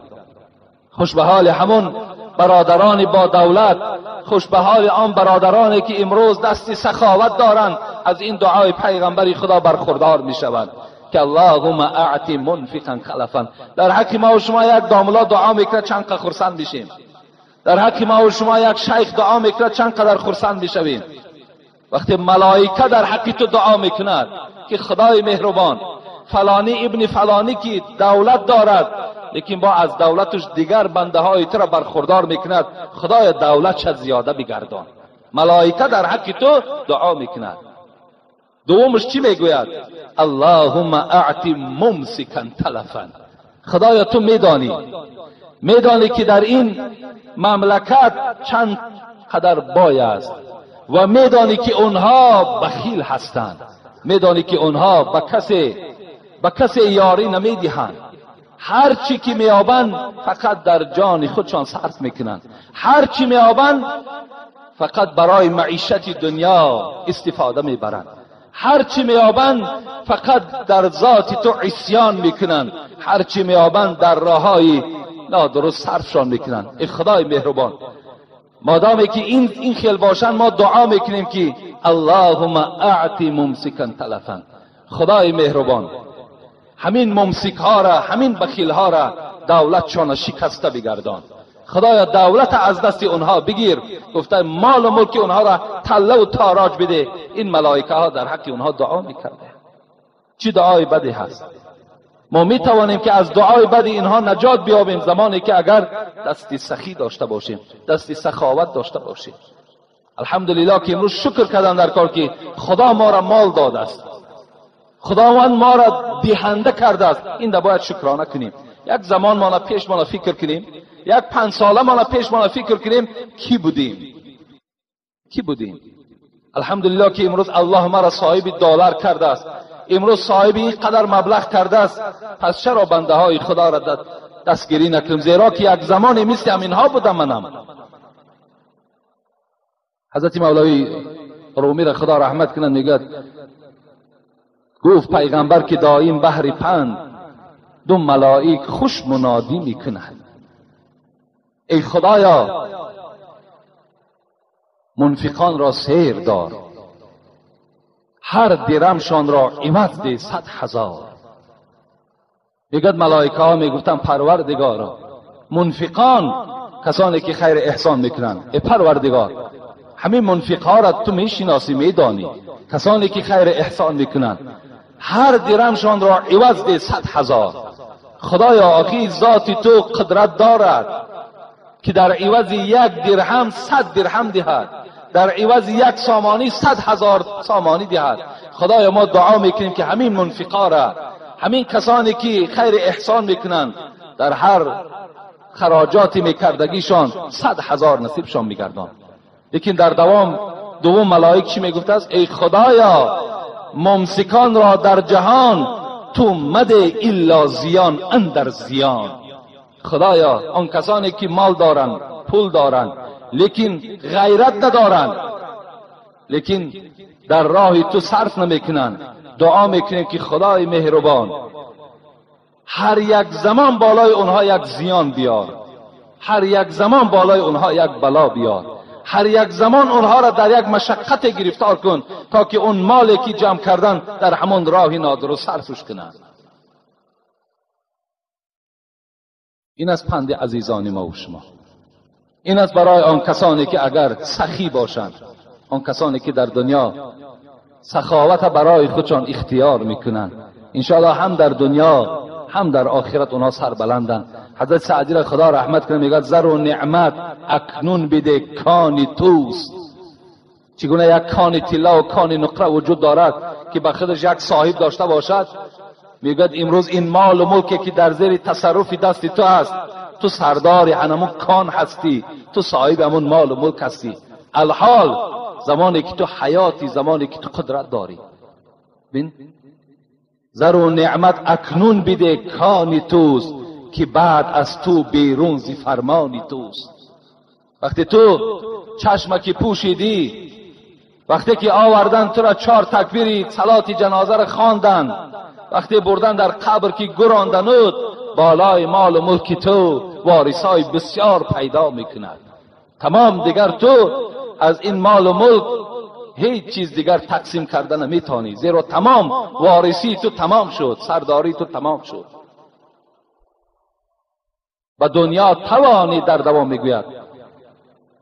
خوش به حال همون برادران با دولت، خوش به حال آن برادرانی که امروز دست سخاوت دارند، از این دعای پیغمبر خدا برخوردار میشوند که اللهم اعط منفقا خلفا. در حق ما و شما یک داملا دعا میکرد چند قدر خرسند میشیم. در حق ما و شما یک شیخ دعا میکرد چند قدر خرسند میشویم. وقتی ملائکه در حق تو دعا میکند که خدای مهربان، فلانی ابن فلانی که دولت دارد لیکن با از دولتش دیگر بنده های تو را برخوردار میکند، خدای دولتش زیاده بگردان. ملائکه در حق تو دعا میکند. دومش چی میگوید؟ اللهم اعط ممسکا تلفا. خدایا تو میدانی که در این مملکت چند قدر بای است و میدانی که اونها بخیل هستند، میدانی که اونها به کسی یاری نمیدهند. هر چی که میابند فقط در جان خودشان صرف میکنند، هر چی میابند فقط برای معیشت دنیا استفاده میبرند، هر چی میابند فقط در ذات تو عصیان میکنند، هر چی میابند در راههای نادرست صرفشان میکنند. ای خدای مهربان، مادامی که این خیل باشند ما دعا میکنیم که اللهم اعط ممسکا تلفا. خدای مهربان، همین ممسک ها را، همین بخیل ها را دولتشان شکسته بگردان. خدایا دولت از دست اونها بگیر. گفته مال و ملک اونها را تله و تاراج بده. این ملائکه ها در حق اونها دعا میکرده. چی دعای بدی هست. ما میتوانیم که از دعای بدی اینها نجات بیابیم زمانی که اگر دستی سخی داشته باشیم، دستی سخاوت داشته باشیم. الحمدلله که امروز شکر کردن در کار که خدا ما را مال داده است، خداوند ما را دهنده کرده است. این را باید شکرانه کنیم. یک زمان ما پیش ما فکر کنیم، یک 5 ساله ما پیش ما فکر کنیم کی بودیم، کی بودیم. الحمدلله که امروز الله ما را صاحب دلار کرده است، امروز صاحب اینقدر مبلغ کرده است. پس چرا بنده های خدا را دستگیری نکنیم؟ زیرا که یک زمانی مثل همینها بودم منم. حضرت مولوی رومی را خدا رحمت کنه میگه، گفت پیغمبر که دایم بحر پند، دو ملائک خوش منادی میکنند. ای خدایا منفقان را سیر دار، هر درمشان را عوض ده 100,000. میگد ملائکه ها میگفتن پروردگارا، منفقان کسانی که خیر احسان میکنند، ای پروردگار همین منفق ها را تو میشناسی، میدانی، کسانی که خیر احسان میکنند، هر درمشان را عوض ده 100,000. خدایا آخی ذات تو قدرت دارد که در عوض 1 درهم 100 درهم دهد، در عوض 1 سامانی 100,000 سامانی دهد. خدایا ما دعا میکنیم که همین منفقا را، همین کسانی که خیر احسان میکنند، در هر خراجاتی میکردگیشان 100,000 نصیبشان میگردان. لیکن در دوام دوم ملائک چی میگفت است؟ ای خدایا ممسکان را در جهان تو مده الا زیان اندر زیان. خدایا آن کسانی که مال دارند، پول دارند، لیکن غیرت ندارند، لیکن در راه تو صرف نمیکنند، دعا میکنیم که خدای مهربان هر یک زمان بالای اونها یک زیان بیار، هر یک زمان بالای اونها یک بلا بیار، هر یک زمان اونها را در یک مشقت گرفتار کن تا که اون مالی که جمع کردن در همون راه نادرست صرفش کنند. این از پند عزیزان ما و شما، این از برای آن کسانی که اگر سخی باشند، آن کسانی که در دنیا سخاوت برای خودشان اختیار میکنند، انشاءالله هم در دنیا هم در آخرت اونها سر بلندند. حضرت سعدی را خدا رحمت کنه میگه زر و نعمت اکنون بده کانی توست. چگونه یک کان طلا و کان نقره وجود دارد که به خودش یک صاحب داشته باشد؟ میگه امروز این مال و ملکی که در زیر تصرف دست تو است، تو سردار همون کان هستی، تو صاحب همون مال و ملک هستی. الحال زمانی که تو حیاتی، زمانی که تو قدرت داری. بین زر و نعمت اکنون بده کانی توست که بعد از تو بیرون زی فرمانی توست. وقتی تو چشمکی پوشیدی، وقتی که آوردن تو را 4 تکبیری صلات جنازه را خواندن، وقتی بردن در قبر که گراندند، بالای مال و ملک تو وارثای بسیار پیدا میکند. تمام دیگر تو از این مال و ملک هیچ چیز دیگر تقسیم کرده نمیتونی، زیرا تمام وارثی تو تمام شد، سرداری تو تمام شد. به دنیا توانی، در دوام میگوید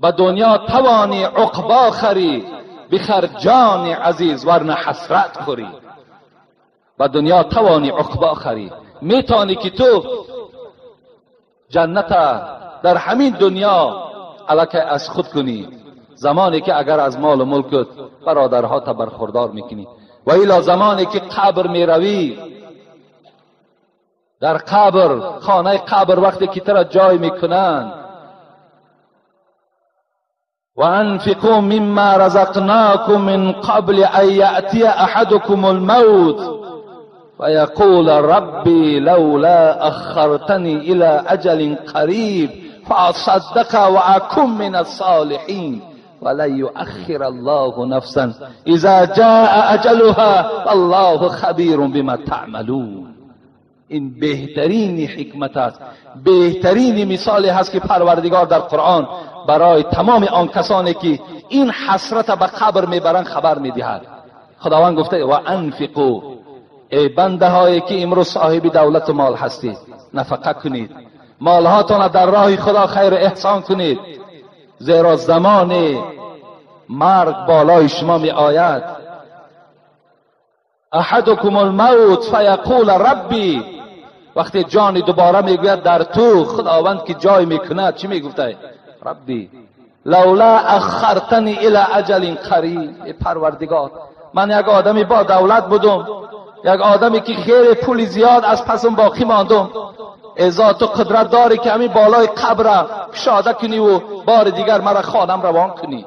به دنیا توانی عقبا خری، بخر جان عزیز ورنه حسرت خوری. به دنیا توانی عقبا خری، میتونی که تو جنت در همین دنیا علاکه از خود کنی، زمانی که اگر از مال و ملکت برادرها تا برخوردار میکنی. و الا زمانی که قبر میروی، در قبر، خانه قبر وقتی که ترا جای میکنند، و انفقوا مما رزقناکم من قبل ان یأتی احدکم الموت فیقول ربی لولا اخرتنی الى اجل قریب فاصدق واکن من الصالحین ولن یؤخر الله نفسا اذا جاء اجلها والله خبیر بما تعملون. این بهترین حکمت است، بهترین مثالی هست که پروردگار در قرآن برای تمام آن کسانی که این حسرت به قبر میبرند خبر میدهد. خداوند گفته و انفقوا، ای بنده هایی که امروز صاحب دولت و مال هستید، نفقه کنید، مالهاتان در راه خدا خیر احسان کنید، زیرا زمان مرگ بالای شما می آید. احدکم الموت فیقول ربی، وقتی جان دوباره میگوید در تو خداوند که جای میکند چی میگفته؟ ربی لولا اخرتنی الی اجل قریب. ای پروردگار، من یک آدمی با دولت بودم، یک آدمی که خیر پول زیاد از پسم باقی ماندم، ازا تو قدرت داری که همین بالای قبر کشاده کنی و بار دیگر مرا خانم روان کنی.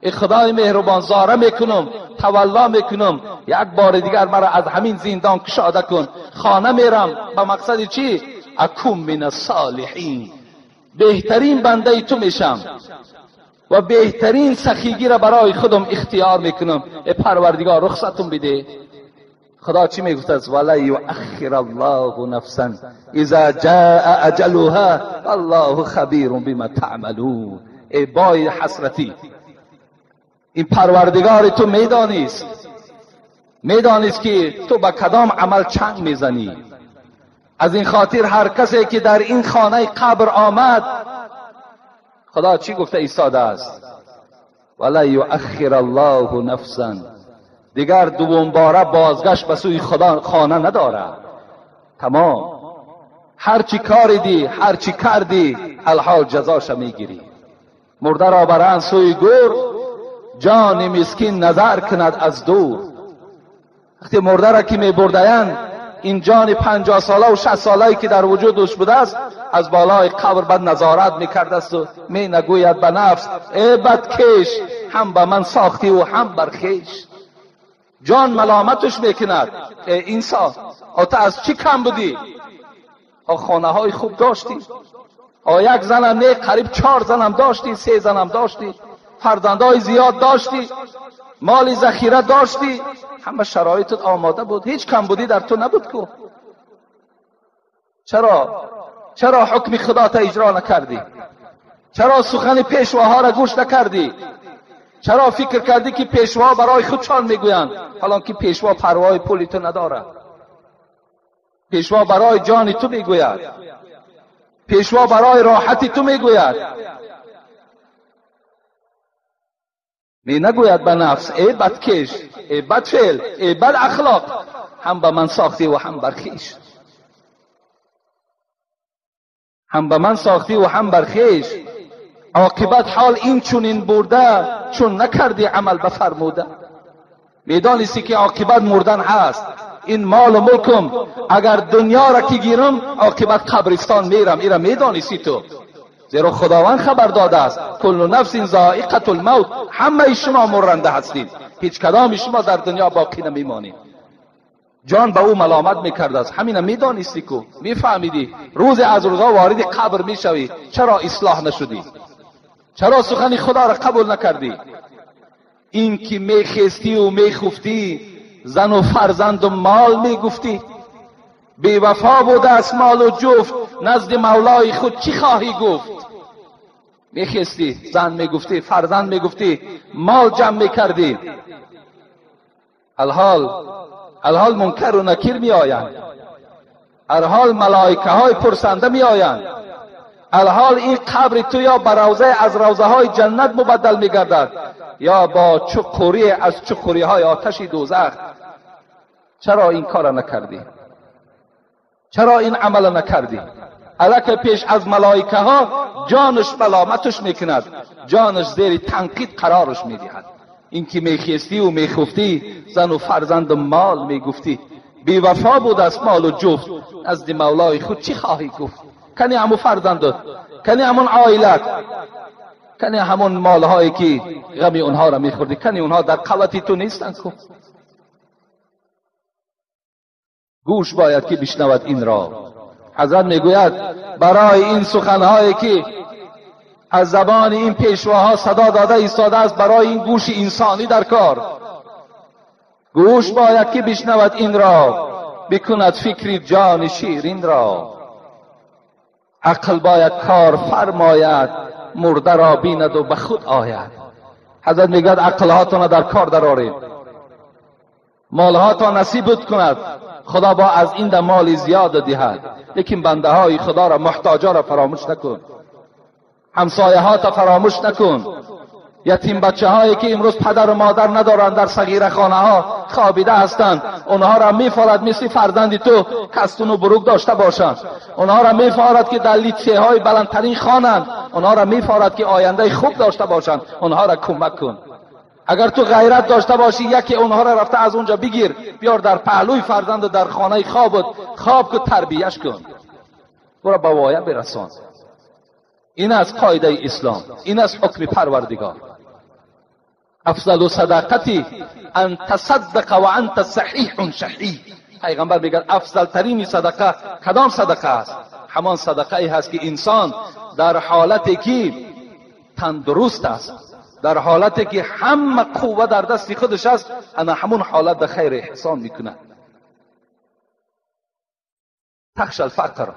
ای خدای مهربان، زاره میکنم، تولا میکنم، یک بار دیگر مرا از همین زندان کشاده کن، خانه میرم. به مقصد چی؟ اکون من الصالحین، بهترین بنده تو میشم و بهترین سخیگی را برای خودم اختیار میکنم. ای پروردگار رخصتم بده. خدا چی میگفت است؟ ولا یؤخر الله نفسا اذا جاء اجلها والله خبیر بما تعملون. ای بای حسرتی، این پروردگار تو میدانیست، میدانیست که تو به کدام عمل چنگ میزنی. از این خاطر هر کسی که در این خانه قبر آمد، خدا چی گفته ایستاده است؟ ولا یؤخر الله نفسا، دیگر دوم باره بازگشت به سوی خدا خانه ندارد. تمام. هرچی کاریدی، هرچی کردی، الحال جزاش میگیری. مرده را برند سوی گور، جان مسکین نظر کند از دور. وقتی مرده را که میبردند، این جان 50 ساله و 60 ساله‌ای که در وجودش بوده است، از بالای قبر بد نظارت میکرده است و می نگوید به نفس ای بدکش، هم به من ساختی و هم بر خویش. جان ملامتش میکند، ای انسان، تو از چی کم بودی؟ خانه های خوب داشتی، یک زنم نه، قریب 4 زنم داشتی، 3 زنم داشتی، فرزندهای زیاد داشتی، مال ذخیره داشتی، همه شرایطت آماده بود، هیچ کم بودی در تو نبود کو. چرا حکم خدا تا اجرا نکردی؟ چرا سخن پیشواها را گوش نکردی؟ چرا فکر کردی که پیشوا برای خودشان میگویند، حالا که پیشوا پروای پولی تو ندارد؟ پیشوا برای جان تو میگوید، پیشوا برای راحت تو میگوید. می نگوید به نفس ای بدکش، ای بدفعل، ای بد اخلاق، هم به من ساختی و هم بر خویش، هم به من ساختی و هم بر خویش. عاقبت حال این چونین برده، چون نکردی عمل بفرموده. میدانستی که عاقبت مردن هست. این مال و ملکم اگر دنیا را که گیرم، عاقبت قبرستان میرم. ایرا میدانستی تو، زیرا خداوند خبر داده است کل نفس ذائقه الموت، همه شما مرنده هستید، هیچ کدام شما در دنیا باقی نمیمانید. جان به او ملامت میکرده است. همین میدانستی کو، میفهمیدی روز از روزها وارد قبر میشوی. چرا اصلاح نشدی؟ چرا سخن خدا را قبول نکردی؟ این که میخستی و میخفتی، زن و فرزند و مال میگفتی، بی وفا بوده است مال و جفت، نزد مولای خود چی خواهی گفت؟ میخستی، زن میگفتی، فرزند میگفتی، مال جمع میکردی. الحال منکر و نکیر میآیند، الحال ملائکه های پرسنده میآیند، الحال این قبر تو یا به روضه از روضه های جنت مبدل میگردد، یا با چقوری از چقوری های آتش دوزخ. چرا این کار نکردی؟ چرا این عمل نکردی؟ الک پیش از ملائکه ها جانش ملامتش میکند، جانش زیر تنقید قرارش میدهد. این که میخیستی و میخفتی، زن و فرزند و مال میگفتی، بی وفا بود از مال و جفت، از مولای خود چی خواهی گفت؟ کنی همون فرزندت، کنی همون عائلت، کنی همون مالهایی که غمی اونها را میخوردی، کنی اونها در قوتی تو نیستن کو. گوش باید که بشنود این را. حضرت میگوید برای این سخنهایی که از زبان این پیشواها صدا داده ایستاده است، برای این گوش انسانی در کار، گوش باید که بشنود این را، بکند فکری جان شیرین را. عقل باید کار فرماید، مرده را بیند و به خود آید. حضرت میگوید عقلهاتان را در کار درآرید، مالهاتان نصیبت کند، خدا با از این مال زیاد دهد، لیکن بنده های خدا را، محتاجا را فراموش نکن، همسایه ها تا فراموش نکن، یتیم بچه هایی که امروز پدر و مادر ندارند در صغیره خانه ها خوابیده هستند، اونها را میفارد مثل فرزند تو کستون و بروک داشته باشند، اونها را میفارد که در لیتسه های بلندترین خوانند، اونها را میفارد که آینده خوب داشته باشند، اونها را کمک کن. اگر تو غیرت داشته باشی، یکی اونها را رفته از اونجا بگیر بیار در پهلوی فرزند و در خانه خوابت خواب که تربیهش کن، او را به وایه برسان. این از قاعده اسلام، این از حکم پروردگار. افضل صدقتی ان تصدق و انت صحیح شحیح. پیغمبر میگه افضل ترین صدقه کدام صدقه است؟ همان صدقه ای هست که انسان در حالتی که تندرست است، در حالتی که همه قوه در دست خودش است، انا همون حالت در خیر احسان میکنه. تخشى الفقر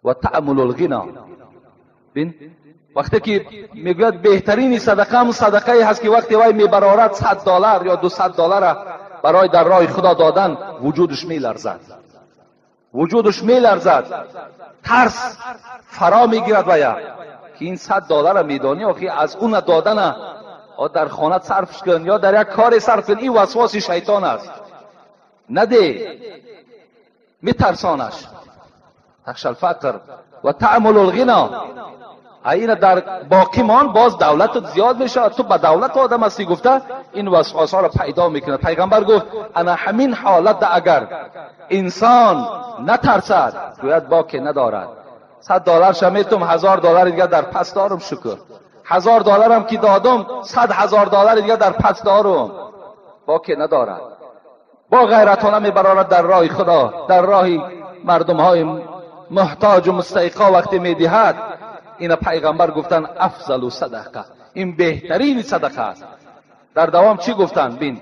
و تأمل الغنا. بین وقتی که میگوید بهترین صدقه هم صدقه ای هست که وقتی وای میبرارد $100 یا $200 برای در راه خدا دادن، وجودش میلرزد، وجودش میلرزد، ترس فرا میگیرد ویا که این $100 میدانی آخی از اون دادن در خانه صرفش کن یا در یک کار صرف کن. این وسواس شیطان است، نده، میترسانش. تخشى الفقر و تعمل الغنا. این در باقی مان باز دولت زیاد میشه، تو به دولت آدم هستی گفته این وسواس ها را پیدا میکنه. پیغمبر گفت انا همین حالت اگر انسان نترسد گوید باکی ندارد. $100 شمیتم، $1000 دیگه در پس دارم، شکر. $1000 هم که دادم، $100,000 دیگه در پس دارم، باکی ندارد. با غیرتانه میبرارد در راه خدا، در راه مردم های محتاج و مستحقا وقتی میدهد. این پیغمبر گفتن افضل صدقه، این بهترین صدقه است. در دوام چی گفتن؟ بین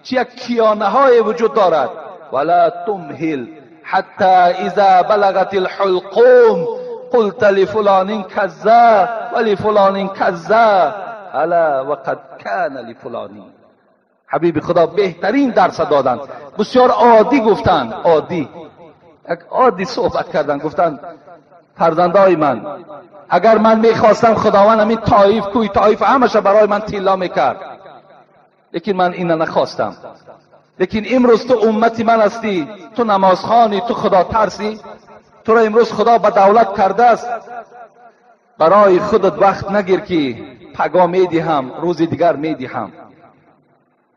چی یک کیانه های وجود دارد. ولا تمهل حتی اذا بلغت الحلقوم قلت لفلان کذا ولفلان کذا الا وقد کان لفلان. حبیب خدا بهترین درس دادن، بسیار عادی گفتن، عادی، یک عادی صحبت کردن. گفتن فرزندای من، اگر من میخواستم خداوند همین طایف، کوی طایف همش برای من طلا میکرد، لیکن من اینو نخواستم. لیکن امروز تو امتی من هستی، تو نمازخوانی، تو خدا ترسی، تو را امروز خدا به دولت کرده است. برای خودت وقت نگیر که پگاه میدهم، روز دیگر میدهم.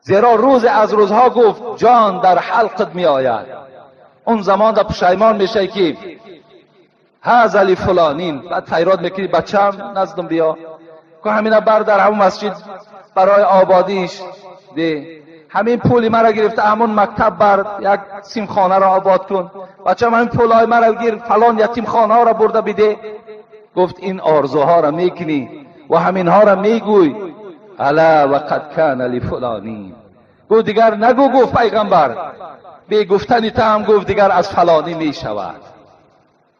زیرا روز از روزها گفت جان در حلقت میآید، اون زمان در پشیمان میشه که هذا لفلانین. بعد فریاد میکنی بچم نزدم بیا که همینا بر در همون مسجد برای آبادیش ده، همین پولی مرا گرفته همون مکتب بر یک سیمخانه را آباد کن، بچم همین پولای مرا گیر فلان یتیم خانه ها را برده بده. گفت این آرزوها را میکنی و همینها را میگوی، الا وقد کان لفلانی. گفت دیگر نگو، گفت پیغمبر بی گفتنی تا هم گفت دیگر از فلانی میشود،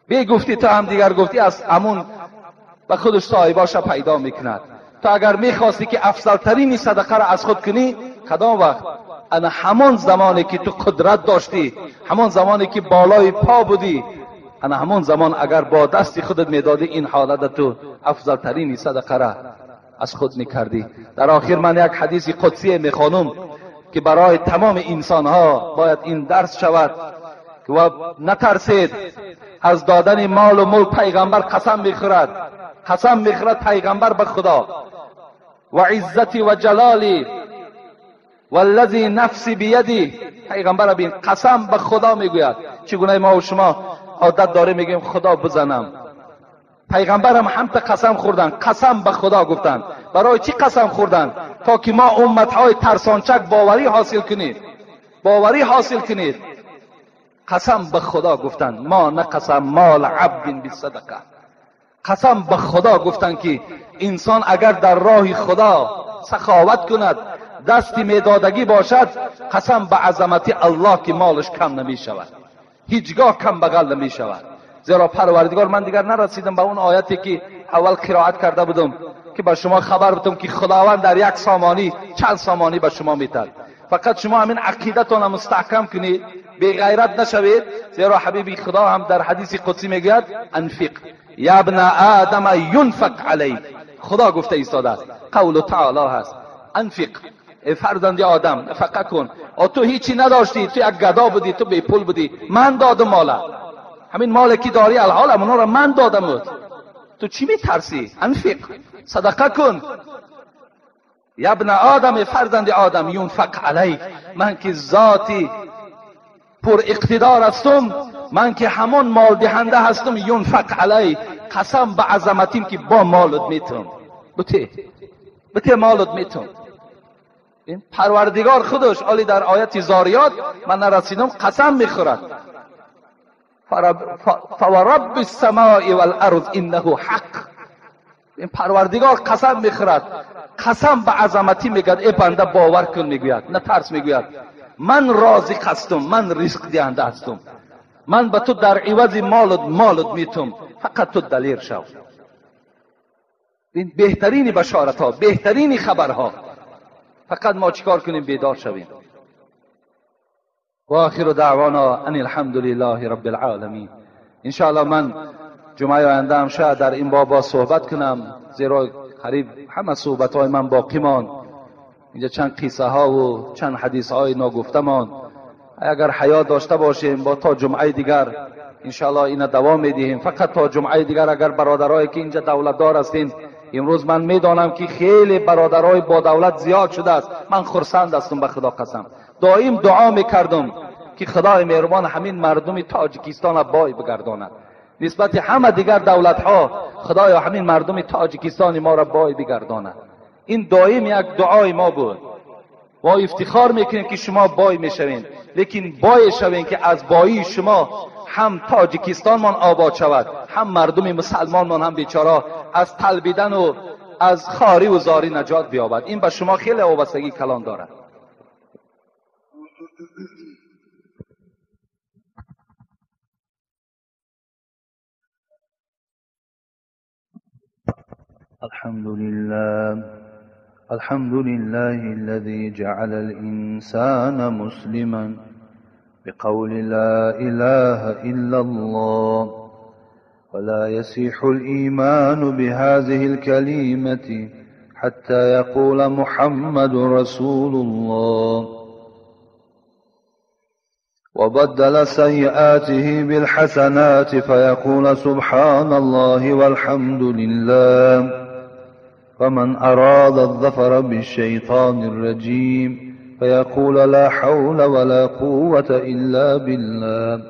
بی گفتی تا هم دیگر گفتی از همون به خودش صاحباش پیدا میکند. تو اگر میخواستی که افضلترین صدقه را از خود کنی، کدام وقت؟ انا همان زمانی که تو قدرت داشتی، همان زمانی که بالای پا بودی، انا همان زمان اگر با دستی خودت میدادی، این حالت تو افضلترین صدقه را از خود میکردی. در آخر من یک حدیث قدسی میخوانم که برای تمام انسان ها باید این درس شود و نترسید از دادن مال و ملک. پیغمبر قسم میخورد، قسم میخورد پیغمبر به خدا، و عزتی و جلالی والذی نفسی بیدی. پیغمبر بین قسم به خدا میگوید. چگونه ما و شما عادت داره میگیم خدا بزنم، پیغمبرم هم تا قسم خوردن، قسم به خدا گفتن. برای چی قسم خوردن؟ تا که ما امتهای ترسانچک باوری حاصل کنید، باوری حاصل کنید. قسم به خدا گفتن ما نقسم مال عبد بالصدقه. قسم به خدا گفتن که انسان اگر در راه خدا سخاوت کند، دستی میدادگی باشد، قسم به عظمت الله که مالش کم نمی شود، هیچگاه کم بغل نمی شود. زیرا پروردگار، من دیگر نرسیدم به اون آیتی که اول قرائت کرده بودم که به شما خبر بدم که خداوند در یک سامانی چند سامانی به شما میتد. فقط شما همین عقیدتان مستحکم کنید، بی غیرت نشوید. زیرا حبیبی خدا هم در حدیث قدسی میگوید انفق یا ابن آدم ینفق علیک. خدا گفته ایستاده است، قول تعالی هست، انفق ای فرزند آدم نفقه کن. تو هیچی نداشتی، تو یک گدا بودی، تو بی پول بودی، من دادم مالا، همین مال که داری الحال اونا را من دادم، تو چی میترسی؟ انفق، صدقه کن. یا ابن آدم، فرزند آدم، ینفق علیک. من که ذاتی پر اقتدار هستم، من که همون مال دهنده هستم، ینفق علیک، قسم به عظمتیم که با مالت میتم، بته بته مالت میتم. این پروردگار خودش عالی در آیت زاریات من نرسیدم قسم میخورد، فورب السماء والارض انه حق. این پروردگار قسم میخورد، قسم به عظمتی میگد ای بنده باور کن، میگوید نه ترس، میگوید من رازق هستم، من رزق دهنده هستم، من به تو در عوض مالت مالت میتم، فقط تو دلیر شو. این بهترین بشارت ها، بهترین خبرها. فقط ما چیکار کنیم؟ بیدار شویم. و آخر دعوانا ان الحمد لله رب العالمین. انشاءالله من جمعه آینده هم شاید در این باب صحبت کنم، زیرا قریب همه صحبت های من باقی ماند. اینجا چند قصه ها و چند حدیث های ناگفته ماند. اگر حیات داشته باشیم با تا جمعه دیگر انشاءالله اینا دوام میدهیم فقط تا جمعه دیگر. اگر برادرایی که اینجا دولتدار هستین، امروز من میدانم که خیلی برادرای با دولت زیاد شده است. من خرسند هستم، به خدا قسم. دائم دعا میکردم که خدای مهربان همین مردم تاجیکستان را بای بگرداند نسبت همه دیگر دولت ها. خدایا همین مردم تاجیکستان ما را بای بگرداند. این دائم یک دعای ما بود. و افتخار میکنیم که شما بای میشوین، لیکن بای شوین که از بایی شما هم تاجیکستان من آباد شود، هم مردم مسلمان من هم بیچاره از طلبیدن و از خاری و زاری نجات بیابد. این به شما خیلی وابستگی کلان دارد. الحمد لله، الحمد لله الذي جعل الإنسان مسلما بقول لا إله إلا الله، ولا يسيح الإيمان بهذه الكلمة حتى يقول محمد رسول الله. وبدل سيئاته بالحسنات فيقول سبحان الله والحمد لله. فمن أراد الظفر بالشيطان الرجيم فيقول لا حول ولا قوة إلا بالله.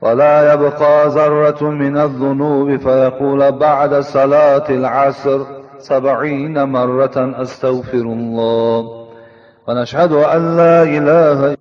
ولا يبقى ذرة من الذنوب فيقول بعد صلاة العصر 70 مرة أستغفر الله. ونشهد أن لا إله